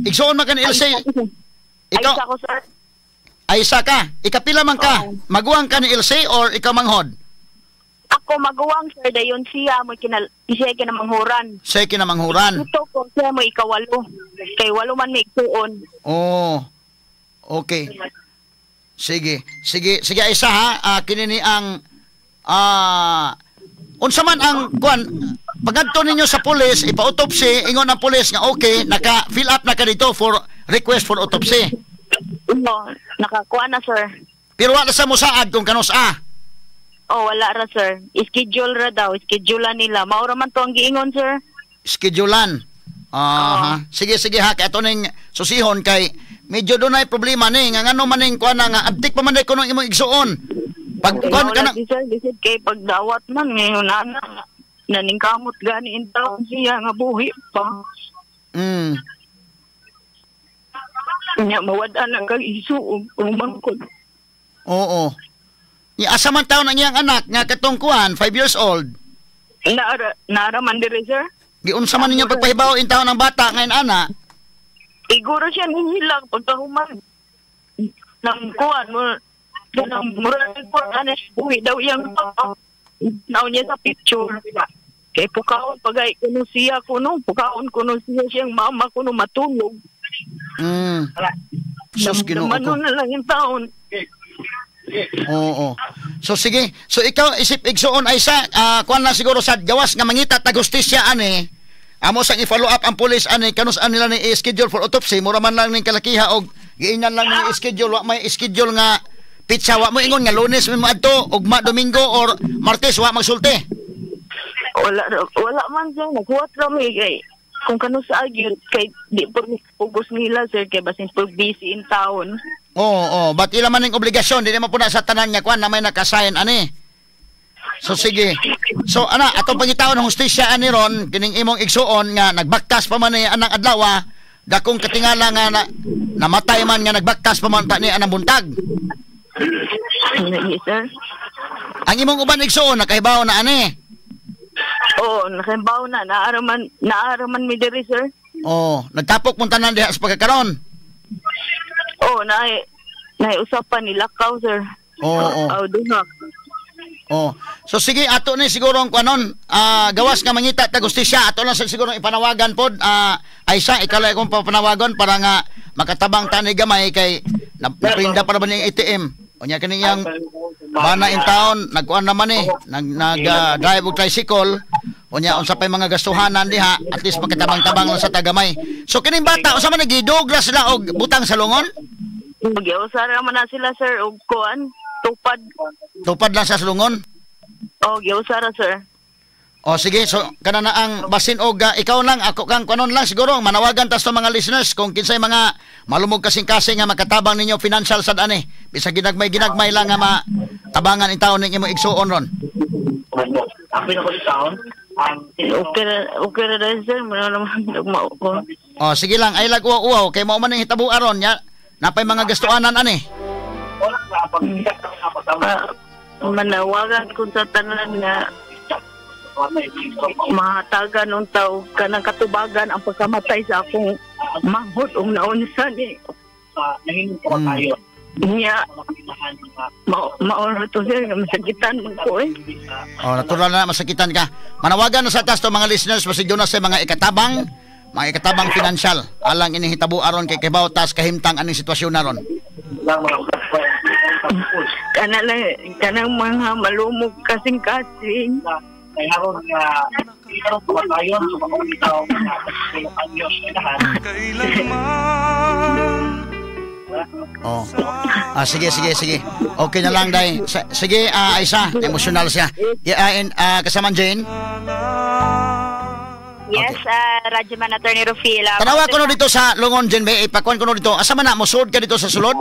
igsuon man ka ni Elsie. Ikaw Ay, ko, sir. Ay isa ka. Ikapila man ka. Maguwang ka ni Elsie or ikaw manghod? Ako maguwang, sir, dayon siya mo siya kinamanghuran. Siya kinamanghuran. Ito ko siya mo ikawalo. Kay walo man may igsuon. Oh. Okay. Sige, sige, sige isa ha, kini ni ang unsa man ang kuan pagadto ninyo sa pulis ipa-autopsy, ingon ang pulis nga okay, naka-fill up na ka dito for request for autopsy. No, nakakuha na, sir. Pero wala sa mosaad kung kanus a. Oh, wala ra, sir. Schedule ra daw, schedulean nila. Mao ra man to ang giingon, sir. Schedulean. Aha. Sige, sige ha, kay ato ning susihon kay medyo dunay problema ni nga ngano man ning kuan nga abtik pa man day kuno imong igsuon. Pag kuan kana, sir, lisod kay pagdawat man ngayon ana naningkamot gani in taon siya nga buhi pa. Nya mawad-an ang kag isu og umangkod. Oo. Ni asa man taon ang iyang anak nga katong kuan 5 years old. Naara man diri, sir. Giunsa man ninyo pagpahibaw in taon ang bata ngayon ana? Iguro siya nihilak pagkahuman ng kuan mo ng murag kuan ana buhi daw iyang naon niya sa picture. Kay pukaon pagay kuno siya kuno pukaon kuno siya siyang mama kuno matulog. Sus, Ginoo ko. na lang yung taon. Oo. So sige, so ikaw isip igsuon ay sa kuan na siguro sa gawas nga mangita ta gustisya ani. Amo sang i-follow up ang pulis ani kanus an nila ni i-schedule for autopsy, mura man lang ning kalakiha og giingnan lang ni i-schedule, wa may schedule nga pitsa, wa mo ingon nga Lunes mi moadto, ugma Domingo or Martes wa magsulti. Wala man sir, naghuwat ra mi kay kung kano sa gyud kay di po pugos nila sir kay basin pag busy in town. Oo, but ila man ning obligasyon, di man po na sa tanan nga kuan na may nakasign ani. So sige. So ana atong pangitaon ng hustisya ani ron kining imong igsuon nga nagbaktas pa man ni anang adlaw, dakong katingala nga namatay man nga nagbaktas pa man ta ni anang buntag. Yes, sir. Ang imong uban igsuon nakahibaw na ani. Oo, nakahibaw na, naaraman mi diri, sir. Oo, nagtapok mong tanan diha sa pagkakaron. Oo, naay usapan ni lakaw, sir. Oo. Oo, duha. Oh. So sige, ato ni siguro ang kuanon, gawas nga mangita ta gustisya, ato lang sa siguro ipanawagan pod, Aisa, ikaw lang akong papanawagon para nga makatabang tani gamay kay naprinda para ba ning ATM. Unya kini yang bana in town, nagkuan naman eh, nag drive og tricycle. Unya unsa pay mga gastuhanan diha, at least makatabang-tabang lang sa tagamay. So kining bata unsa man gidog ra sila og butang sa lungon? Giusa ra man na sila sir og kuan, tupad. Tupad lang sa lungon. Oh, giusa ra sir. O sige, so kana na ang basin og ikaw lang ako kang kuanon lang siguro manawagan ta sa mga listeners kung kinsay mga malumog kasing-kasing nga makatabang ninyo financial sad ani. Bisag ginagmay-ginagmay lang nga matabangan in taon ning imong igsuon ron. Okay ra sir, muna naman nagmao ko. O sige lang, ay lag uwaw kay mao man ning hitabo aron nya. Napay mga gastuanan ani. Manawagan ko sa tanan nga mahatagan ng tao kanang katubagan ang pagkamatay sa akong manghod og naunsa ni. Niya mao to sir, masakitan man ko eh. Oh, natural na masakitan ka. Manawagan na sa taas to mga listeners basig doon na sa mga ikatabang financial alang ining hitabo aron kay kibaw tas kahimtang aning sitwasyon naron. Kana lang kanang mga malumog kasing-kasing. Oh. Ah, sige. Okay na lang dai. Sige, Aisa, emotional siya. Yeah, and kasama Jane. Yes, okay. Radyoman Attorney Rufil. Tanawa ko no dito sa Lungon, Jane, may ipakuan ko no dito. Asa man na musod ka dito sa sulod?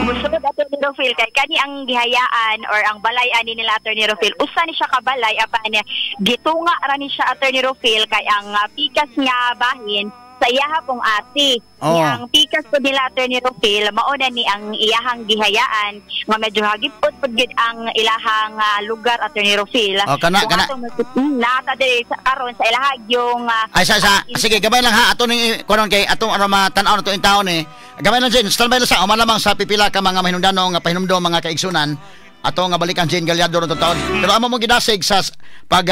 Musod Attorney Rufil kay kani ang gihayaan or ang balay ani nila Attorney Rufil. Usa ni siya ka balay apan gitunga ra ni siya Attorney Rufil kay ang pikas nga bahin sa iyaha pong ate. Oh. Ang pikas po nila Attorney Rufil mao na ni ang iyahang gihayaan nga medyo hagipot pud gid ang ilahang lugar Attorney Rufil. Oh, kana. Nata diri sa karon sa ilahag yung ay sa sige gabay lang ha ato ning kunon kay atong aron matan-aw na to in taon eh. Gabay lang Jane, standby lang sa uman lamang sa pipila ka mga mahinungdanon nga pahinumdom mga kaigsunan. Ato nga balikan Jane Gallardo ron taon. Pero amo mong gidasig sa pag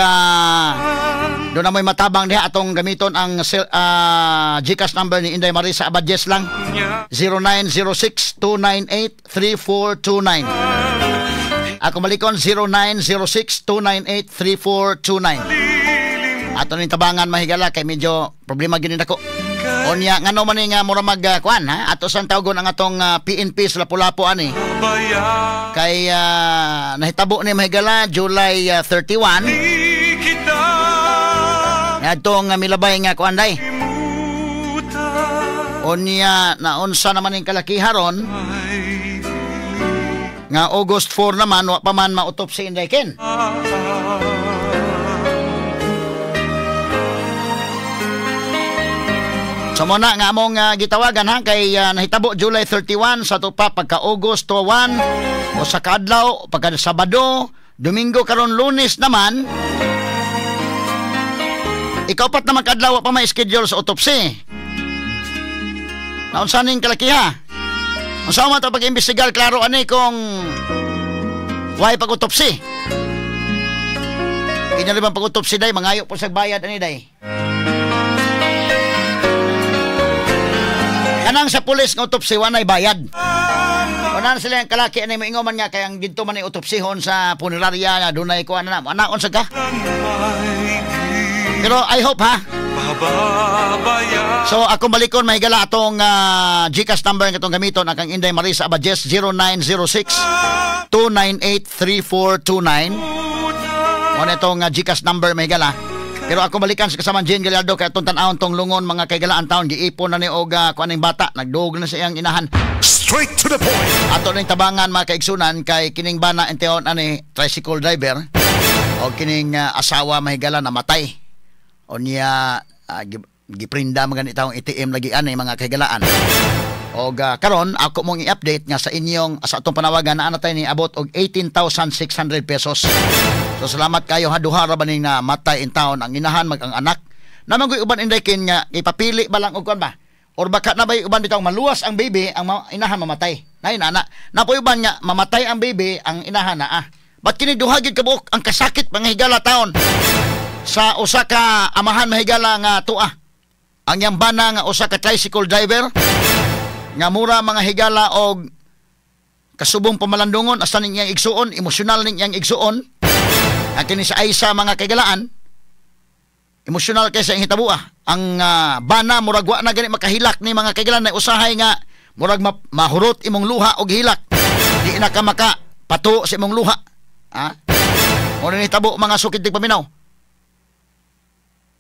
doon na mo'y matabang diha atong gamiton ang GCash number ni Inday Marisa Abadjes lang. 0906-298-3429. Ako malikon 0906-298-3429. Ato ning tabangan mahigala kay medyo problema gyud nako. Onya ngano man ni nga mura mag kuan ha ato sang tawgon ang atong PNP sa Lapu-Lapu ani. Kay nahitabo ni mahigala July 31. Ngadtong milabay nga kuan day. Onya naunsa naman ning kalakiha ron nga August 4 naman wa pa man mautopsy Inday Ken. So muna nga among gitawagan ha kay nahitabo July 31 sa tupa pagka August 1 o sa kaadlaw pagka Sabado, Domingo karon Lunes naman. Ikaupat naman kaadlaw pa may schedule sa autopsy. Naunsa ning kalakiha? Unsa man ta pag-imbestigar klaro ani kung why pag-autopsy. Kanya bang pag-autopsy day mangayo po sa bayad ani day. Kanang sa pulis ng autopsy, wanay bayad. Unahan sila yung kalaki, anay moingoman nga, kaya ang dito man ay autopsihon sa punerarya, na dunay ko, ano na, anaon sa ka. Pero I hope ha. So akong balikon, mahigala atong GCash number ng atong gamiton, ang kang Inday Marisa Abadjes, 0906-298-3429. Muna itong GCash number, mahigala. Pero ako balikan sa kasamaan Jane Gallardo kay atong tan-awon tong lungon mga kaigalaan taon giipon na ni og kuan ning bata nagduog na sa iyang inahan. Straight to the point. Ato ning tabangan mga kaigsunan kay kining bana intehon ani tricycle driver o kining asawa mahigala namatay. Unya giprinda man gani taong ATM lagi ani mga kaigalaan. Og karon ako mong i-update nga sa inyong sa atong panawagan naa na tay ni abot og 18,600 pesos. So salamat kayo ha, duha ra ba ning namatay in town ang inahan mag ang anak. Naman ko'y uban Inday Ken nga ipapili ba lang og kuan ba? Or baka na bay uban bitaw maluwas ang baby ang inahan mamatay. Nay nana. Napoy uban nga mamatay ang baby ang inahan naa. But kini duha gid kabuok ang kasakit mga higala taon sa usa ka amahan mahigala nga tua. Ang iyang bana nga usa ka tricycle driver nga mura mga higala og kasubong pamalandungon asa ning iyang igsuon, emosyonal ning iyang igsuon. Ang kini sa Aisa mga kaigalaan Emosyonal kay sa hitabuha. Ang bana murag wa na gani makahilak ni mga kaigalan na usahay nga murag mahurot imong luha og hilak. Di na ka maka pato sa imong luha. Ha? Mo ni hitabo mga sukid tigpaminaw.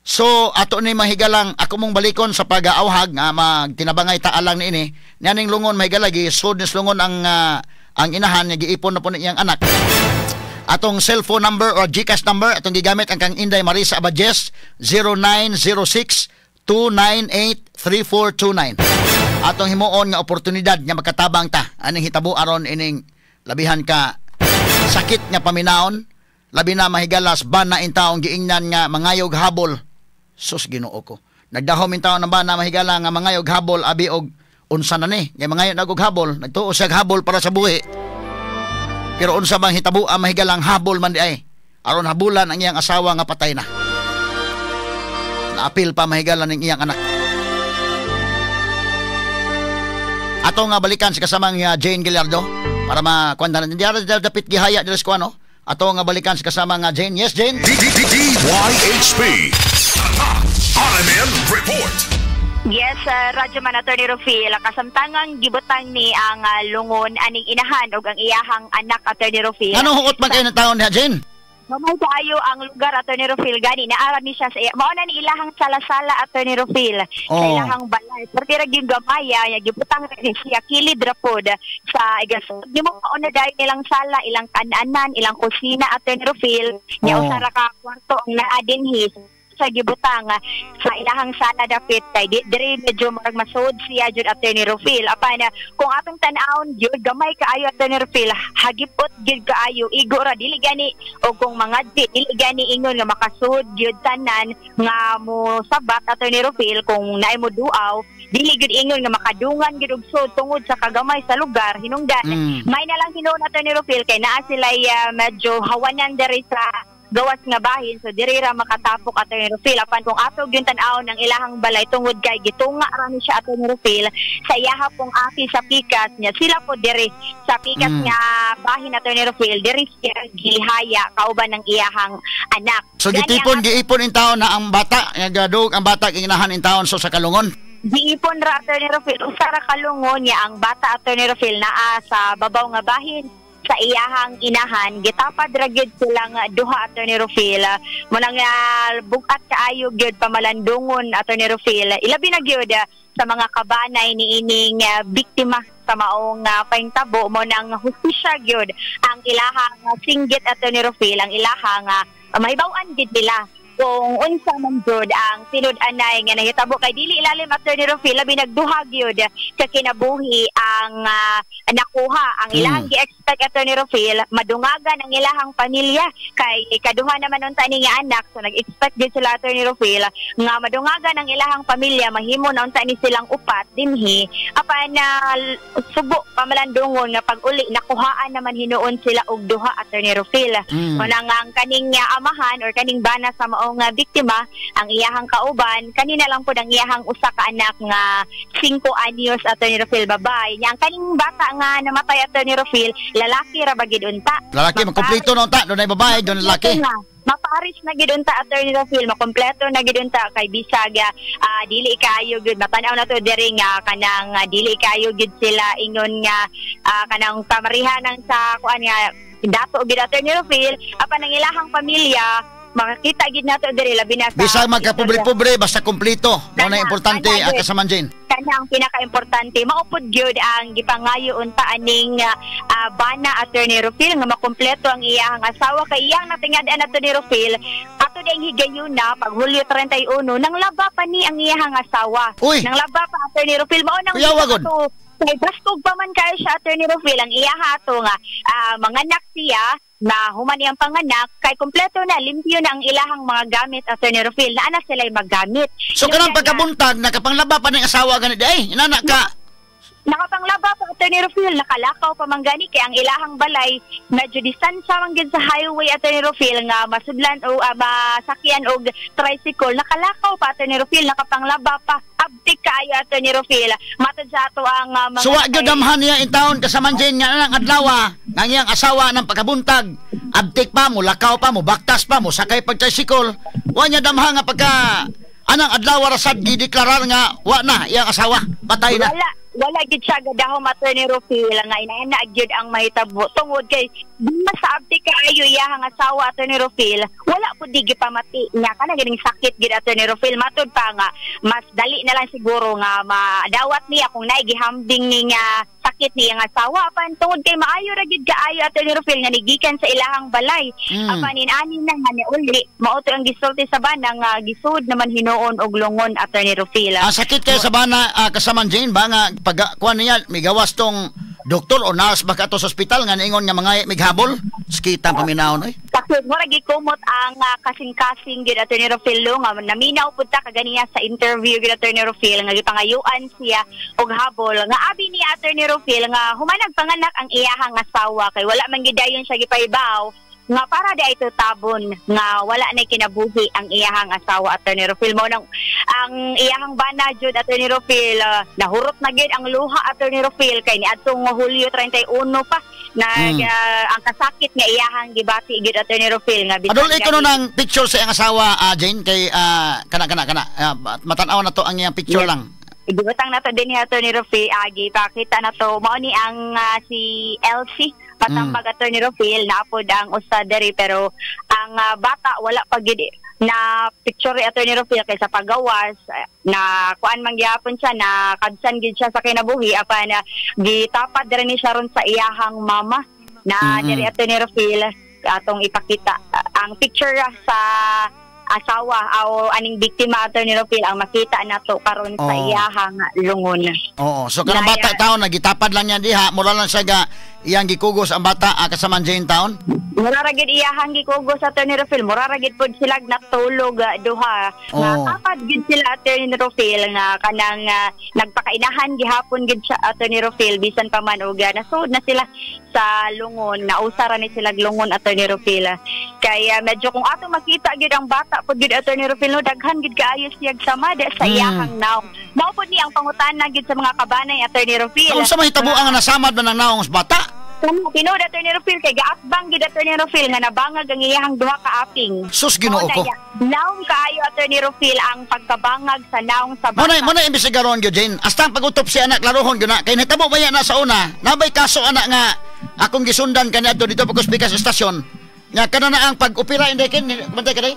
So ato ni mahigalang ako mong balikon sa pag-aawhag nga magtinabangay taalang niini. Nianing lungon mahigala gisud ni lungon ang inahan nga giipon na po niyang anak. Atong cellphone number or GCash number atong gigamit ang kang Inday Marisa Abadjes 0906-298-3429. Atong himuon nga oportunidad nga makatabang ta aning hitabo aron ining labihan ka sakit nga paminaon, labi na mahigalas bana in taong giingnan nga mangayog habol. Sus Ginoo ko. Nagdahom in taon ng bana mahigala nga mangayog habol abi og unsa na ni nga mangayo na og habol, nagtuo siya habol para sa buhi. Pero unsa bang hitabo ang mahigalang habol man di ay aron habulan ang iyang asawa nga patay na. Naapil pa mahigala ning iyang anak. Ato nga balikan si kasamang Jane Gallardo para makuan na di dapit gihaya diri sa kuano. Ato nga balikan si kasamang Jane. Yes, Jane. DYHP RMN Report. Yes, Radyo Man, Attorney Rufil, kasamtangang gibutang ni ang lungon aning inahan og ang iyahang anak, Attorney Rufil. Ano huot man kayo ng taon niya, Jane? Mamay kaayo ang lugar, Attorney Rufil, gani naara ni siya sa mao na ni ilahang sala-sala, Attorney Rufil, sa ilahang balay. Pero ra gyud gamaya, gibutang ni siya kilid ra pod sa igasod. Di mo mao na dayon ilang sala, ilang kananan, ilang kusina, Attorney Rufil, nya usa ra ka kwarto ang naa dinhi sa gibutang sa ilahang sala dapit kay diri medyo murag masuod siya jud, Attorney Rufil. Apan kung atong tan-awon jud gamay kaayo, Attorney Rufil, hagipot jud kaayo, igo ra dili gani o kung mga dili gani ingon nga makasuod jud tanan nga mo sabat, Attorney Rufil, kung naay mo duaw dili gud ingon nga makadungan gud og suod tungod sa kagamay sa lugar hinungdan. May na lang hinuon, Attorney Rufil, kay naa sila medyo hawanan diri sa gawas nga bahin, so diri ra makatapok, Attorney Rufil. Apan kung ato gyud tan-awon ang ilahang balay tungod kay gitunga ra ni siya, Attorney Rufil, sa iyaha pong aki sa pikas niya, sila po diri sa pikas nga bahin, Attorney Rufil, diri siya gihaya kauban ng iyahang anak. So gitipon giipon in taon na ang bata, gadug ang bata ginahan in taon so sa kalungon. Giipon ra, Attorney Rufil, usa ra kalungon niya ang bata, Attorney Rufil, naa sa babaw nga bahin sa iyahang inahan. Gitapad ra gyud silang duha, Attorney Rufil. Munang bugat kaayo gyud pamalandungon, Attorney Rufil, ilabi na gyud sa mga kabanay niining biktima sa maong pahintabo. Mo nang hustisya gyud ang ilahang singgit, Attorney Rufil, ang ilahang mahibaw-an gyud nila kung unsa man jud ang tinud-anay nga nahitabo kay dili ilalim, Attorney Rufil, labi nagduha gyud sa kinabuhi ang nakuha. Ang ilahang gi-expect, Attorney Rufil, madungagan ang ilahang pamilya kay kaduha naman unta ni nga anak, so nag-expect gyud sila, Attorney Rufil, nga madungagan ang ilahang pamilya, mahimo na unta ni silang upat dinhi. Apan subo pamalandungon nga pag-uli nakuhaan naman hinuon sila og duha, Attorney Rufil. Muna nga ang kaning amahan or kaning bana sa mao nga biktima, ang iyahang kauban kanina lang po ang iyahang usa ka anak nga 5 anyos, Attorney Rufil, babae. Nya ang kaning bata nga namatay, Attorney Rufil, lalaki ra ba gid unta? Lalaki, makumpleto na unta, dunay babae, dunay lalaki. Maparis na gid unta, Attorney Rufil, makumpleto na gid unta kay bisag dili kaayo gid matanaw na to diri nga kanang dili kaayo gid sila ingon nga kanang pamarihanan sa kuan nga dato gid, Attorney Rufil. Apan ang ilahang pamilya makakita gid nato diri labi na sa bisag magkapobre-pobre basta kumpleto. Mao na importante ang kasaman, Jane. Kana ang pinakaimportante, maupod gyud ang gipangayo unta aning bana, Attorney Rufil, nga makumpleto ang iyahang asawa kay iyang natingad-an, Attorney Rufil, ato ding higayuna pag Hulyo 31 nang laba pa ni ang iyahang asawa. Uy. Nang laba pa, Attorney Rufil, mao nang kay baskog pa man kayo siya, Attorney Rufil, ang iyaha ato nga manganak siya na human iyang panganak kay kompleto na, limpyo na ang ilahang mga gamit, Attorney Rufil, naa na sila'y maggamit. So kanang pagkabuntag nakapanglaba pa ning asawa gani di ay inana ka. Nakapanglaba pa, Attorney Rufil, nakalakaw pa man gani kay ang ilahang balay medyo distansya man gid sa highway, Attorney Rufil, nga masudlan o masakyan og tricycle, nakalakaw pa, Attorney Rufil, nakapanglaba pa. Abtik kaayo, Attorney Rufil, matod sa ato ang mga So wa gyud damhan niya in town kasaman Jane nga nang adlaw nga iyang asawa ng pagkabuntag abtik pa mo, lakaw pa mo, baktas pa mo, sakay pag tricycle, wa niya damhan nga pagka anang adlaw rasad gideklarar nga wa na iyang asawa, patay na. Wala gid siya gadahom, Attorney Rufil, nga inaana gyud ang mahitabo tungod kay sa abtik kaayo iyahang asawa, Attorney Rufil, wala pud di gipamati nga kana ganing sakit gid, Attorney Rufil. Matud pa nga mas dali na lang siguro nga madawat niya kung naay gihambing ni nga sakit niya nga asawa, apan tungod kay maayo ra gid kaayo, Attorney Rufil, nga nigikan sa ilahang balay. Apan inani na nga ni uli mao to ang gisulti sa bana nga gisud naman hinuon og lungon, Attorney Rufil. Ang sakit kay sa bana kasaman Jane ba nga pag kuan niya migawas tong doktor o nurse ba kato sa ospital nga niingon nga mga mighabol sakitang paminawon oy. Sakit mo lagi kumot ang kasing-kasing gid, Attorney Rufil, nga naminaw pud ta kaganiya sa interview gid, Attorney Rufil, nga gipangayuan siya og habol nga abi ni Attorney Rufil nga humanag panganak ang iyahang asawa kay wala man gid dayon siya gipahibaw nga para di ay tabon nga wala na kinabuhi ang iyahang asawa, Attorney Rufil. Mo nang ang iyahang bana jud, Attorney Rufil, nahurot na gid ang luha, Attorney Rufil, kay niadtong Hulyo 31 pa nag ang kasakit nga iyahang gibati gid, Attorney Rufil, nga bisan adol ikaw nang picture sa iyang asawa, Jane, kay kana matan-aw na to ang iyang picture. Yes. Lang ibutang na to din ni Attorney Rufil, agi pakita na to mao ni ang si Elsie Patambag, Attorney Rufil, naapod ang usa diri pero ang bata wala pa gid na picture ni Attorney Rufil kay sa pagawas na kuan man gyapon siya na kadsan gid siya sa kinabuhi apan gitapad diri ni siya ron sa iyahang mama na diri, Attorney Rufil, atong ipakita ang picture sa asawa o aning biktima, Attorney Rufil, ang makita nato karon sa iyahang lungon. Oo, so kanang bata taon nagitapad lang niya diha, mura lang siya ga iyang gikugos ang bata kasaman Jane taon. Mura ra gid iyahang gikugos, Attorney Rufil, mura ra gid pud sila natulog duha. Nga tapad gid sila, Attorney Rufil, nga kanang nagpakainahan gihapon gid siya, Attorney Rufil, bisan pa man og nasud na sila sa lungon, nausa ra ni sila lungon, Attorney Rufil. Kaya medyo kung ato makita gid ang bata pud gid, Attorney Rufil, no, daghan gid kaayo siyag samad sa iyahang naong. Mao pud ni ang pangutana gid sa mga kabanay, Attorney Rufil. Unsa may hitabo ang nasamad man ang naong sa bata? Tinuod, Attorney Rufil, kay gaatbang gid, Attorney Rufil, nga nabangag ang iyahang duha ka aping. Sus, Ginoo ko. Naong kaayo, Attorney Rufil, ang pagkabangag sa naong sa bata. Mo na imbestigaron gyud, Jane. Hasta ang pag-autopsy anak laruhon gyud na kay nahitabo ba na sa una? Nabay kaso anak nga akong gisundan kaniadto dito pag sa estasyon. Nga kana na ang pag-opera inday kin bantay ka day.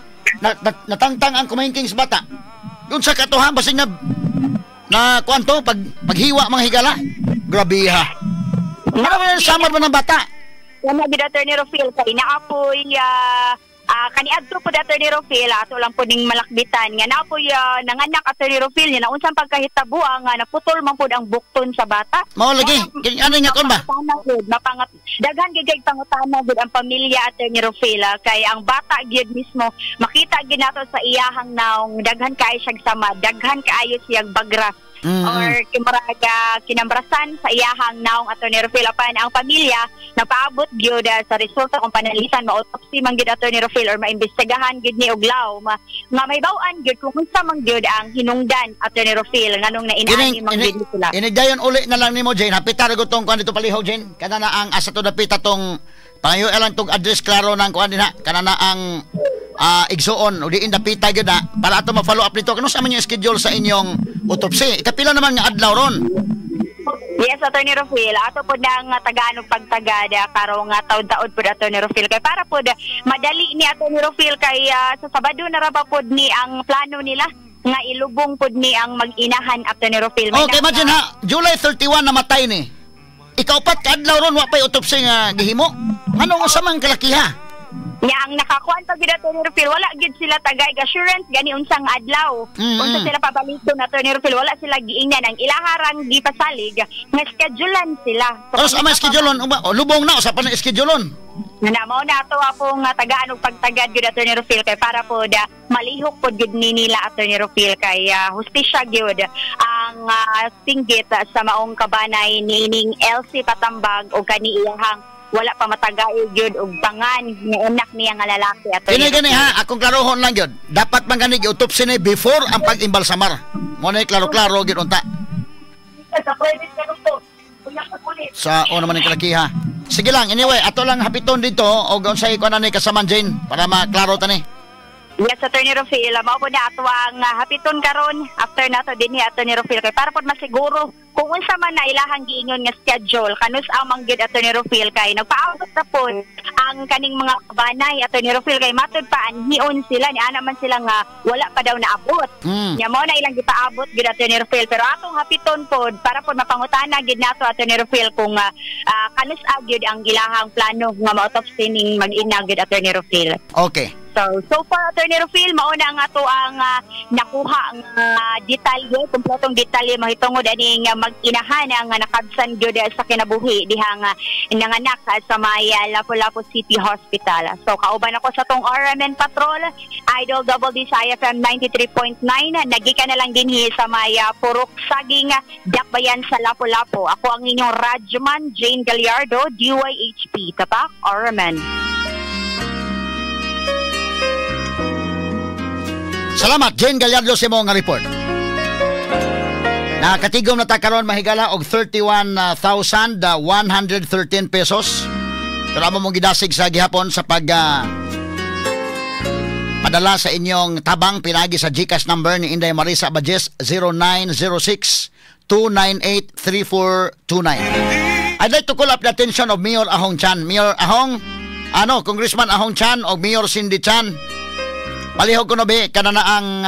Natangtang ang kumahingking sa bata. Unsa ka to ha basig na kuan to paghiwa mga higala. Grabe ha. Ano ba samad man ang bata? Kana gid, Attorney Rufil, kay naapoy kaniadto pud, Attorney Rufil, ato lang pud ning malakbitan nga naapoy nanganak, Attorney Rufil, nga naunsang pagkahitabo ang naputol man pud ang bukton sa bata. Mao lagi ano nga kon ba? Mapangat daghan gid kay pangutana gid ang pamilya, Attorney Rufil, kay ang bata gid mismo makita gid nato sa iyahang naong daghan kaayo siyag samad, daghan kaayo siyag bagras. Or kimaraga kinambrasan sa iyahang naong, Attorney Rufil. Apan ang pamilya napaabot gyud sa resulta kung panalisan ma-autopsy man gyud, Attorney Rufil, or maimbestigahan gyud ni og law nga may baw-an gyud kung unsa man gyud ang hinungdan, Attorney Rufil, nganong nainani man gyud sila. Inidayon uli na lang nimo, Jane. Hapita ra gutong kuan dito palihog, Jane. Kana na ang asa to dapita tong pangayo lang tong address klaro nang kuan dinha. Kana na ang igsuon o diin dapita gyud na para ato ma-follow up nito. Kano sa man yung schedule sa inyong autopsy? Ikapila naman nga adlaw ron? Yes, Attorney Rufil, ato po nang tagaan og pagtagada karong taud-taud po, Attorney Rufil, kay para po madali ni, Attorney Rufil, kay sa Sabado na ra ba pod ni ang plano nila nga ilubong pod ni ang mag-inahan, Attorney Rufil. Okay, imagine ha, July 31 namatay ni. Ikaupat ka adlaw ron wa pay autopsy nga gihimo. Nganong usa man kalakiha? Nya ang nakakuan pa gid, Attorney Rufil, wala gid sila tagay assurance gani unsang adlaw. Unsa sila pabalikon, Attorney Rufil, wala sila giingnan ang ilaharang gipasalig nga schedulean sila. So, sa scheduleon lubong na usa pa na scheduleon. Na mao na ato akong tagaan og pagtagad gid, Attorney Rufil, kay para pod malihok pod gid ni nila, Attorney Rufil, kay hustisya gyud ang singgit sa maong kabanay niining Elsie Patambag o kani iyahang wala pa matagay gyud og pangan nga anak niya nga lalaki, Attorney. Kini gani ha, akong klarohon lang gyud. Dapat man gani gi-autopsy ni before ang pag-imbalsamar. Mo na klaro-klaro gid unta. Sa private ka doktor. Sa una man ning kalakiha. Sige lang, anyway, ato lang hapiton dito og unsay kuan ni kasaman Jane para maklaro ta ni. Yes, Attorney Rufil, mao po na ato ang hapiton karon after nato dinhi, Attorney Rufil, kay para pod masiguro kung unsa man na ilahang giingon nga schedule kanus amang gyud, Attorney Rufil, kay nagpaabot na pod ang kaning mga kabanay, Attorney Rufil, kay matud pa anhion sila ni ana man sila nga wala pa daw naabot. Nya mao na ilang gipaabot gyud, Attorney Rufil, pero atong hapiton pod para pod mapangutana gyud nato, Attorney Rufil, kung kanus gyud ang ilahang plano nga ma-autopsy ning mag-ina gyud, Attorney Rufil. Okay. So far, Attorney Rufil, mauna ang ato ang nakuha ang detalye, kumpletong detalye mahitungod aning mag-inahan ang nakabsan gyud sa kinabuhi dihang nanganak sa may Lapu-Lapu City Hospital. So kauban ako sa tong RMN Patrol, Idol Double D sa IFM 93.9, nagika na lang dinhi sa may Purok Saging, Dakbayan sa Lapu-Lapu. Ako ang inyong radyoman, Jane Gallardo, DYHP. Tapak, RMN. Salamat, Jane Gallardo, sa imong report. Nakatigom na ta karon mahigala og 31,113 pesos. Pero amo mong gidasig sa gihapon sa pag padala sa inyong tabang pinagi sa GCash number ni Inday Marisa Bajes 0906 298 3429. I'd like to call up the attention of Mayor Ahong Chan. Mayor Ahong, Congressman Ahong Chan o Mayor Cindy Chan. Palihog ko no be, kana na ang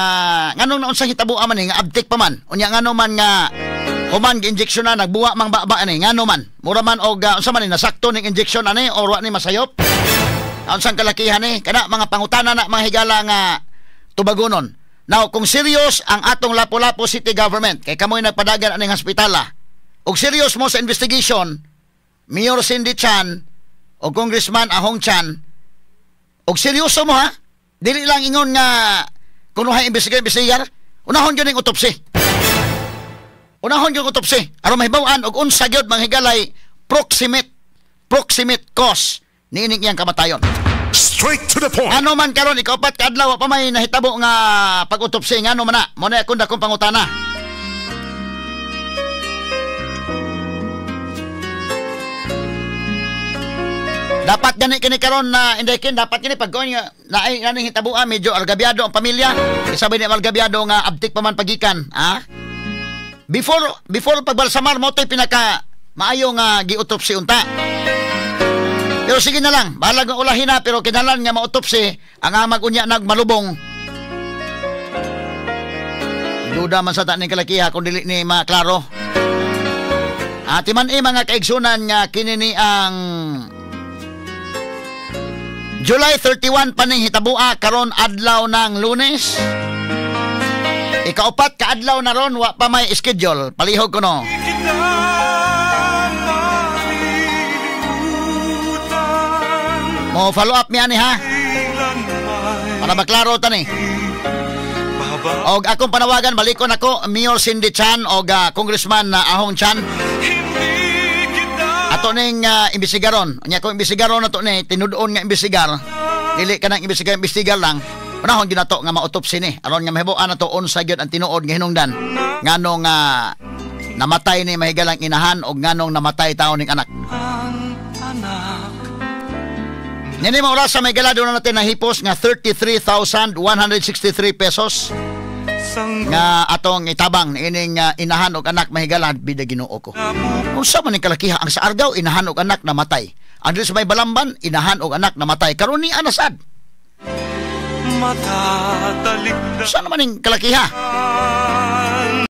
nganong naunsa hitabo man ni nga abtik pa man. Unya ngano man nga human gi-injection na nagbuwa mang baba ani, ngano man. Mura man og unsa man ni nasakto ning injection ani or wa ni masayop. Unsang kalakihan ni kana mga pangutana na mga higala nga tubagonon. Now kung serious ang atong Lapu-Lapu City Government kay kamoy nagpadagan aning hospitala. Og serious mo sa investigation, Mayor Cindy Chan o Congressman Ahong Chan, og seryoso mo ha. Dili lang ingon nga kunuhay investigar, unahon gyud ning autopsy. Unahon gyud autopsy aron mahibaw-an og unsa gyud manghigalay proximate cause niining iyang kamatayon. Straight to the point. Ano man karon ikaupat ka adlaw pa may nahitabo nga pag-autopsy, ngano man na? Mo na akong dakong pangutana. Dapat gani kini karon na inday kin dapat kini pag nga naay naning hitabuan medyo algabyado ang pamilya. Isabi ni algabyado nga abtik pa man pagikan, ha? Before pagbalsamar mo toy pinaka maayo nga gi-autopsy unta. Pero sige na lang, bahalag nga ulahin na pero kinahanglan nga ma-autopsy ang amag unya nagmalubong. Duda man sa ta ning kalakiha kung dili ni maklaro. Ati man mga kaigsunan nga kini ni ang July 31 paning hitabua karon adlaw ng Lunes. Ikaupat ka adlaw na ron wa pa may schedule. Palihog ko no. Mo follow up mi ani ha. Para maklaro ta ni. Og akong panawagan balikon ako Mayor Cindy Chan og Congressman Ahong Chan. Ato ning imbestigaron. Nya kung imbestigaron ato ni tinud-on nga imbestigar. Dili ka nang imbestigar lang. Panahon gyud nato nga ma-autopsy ni aron nga mahibuan nato unsa gyud ang tinuod nga hinungdan nganong namatay ni mahigalang inahan og nganong namatay taon ning anak. Nini mo oras sa may gala doon natin nahipos nga 33,163 pesos nga atong itabang ining inahan og anak mahigala bida Ginoo ko. Unsa man ning kalakiha ang sa Argao inahan og anak namatay. Ang diri sa may Balamban inahan og anak namatay. Karon ni anasad. Unsa naman ning kalakiha?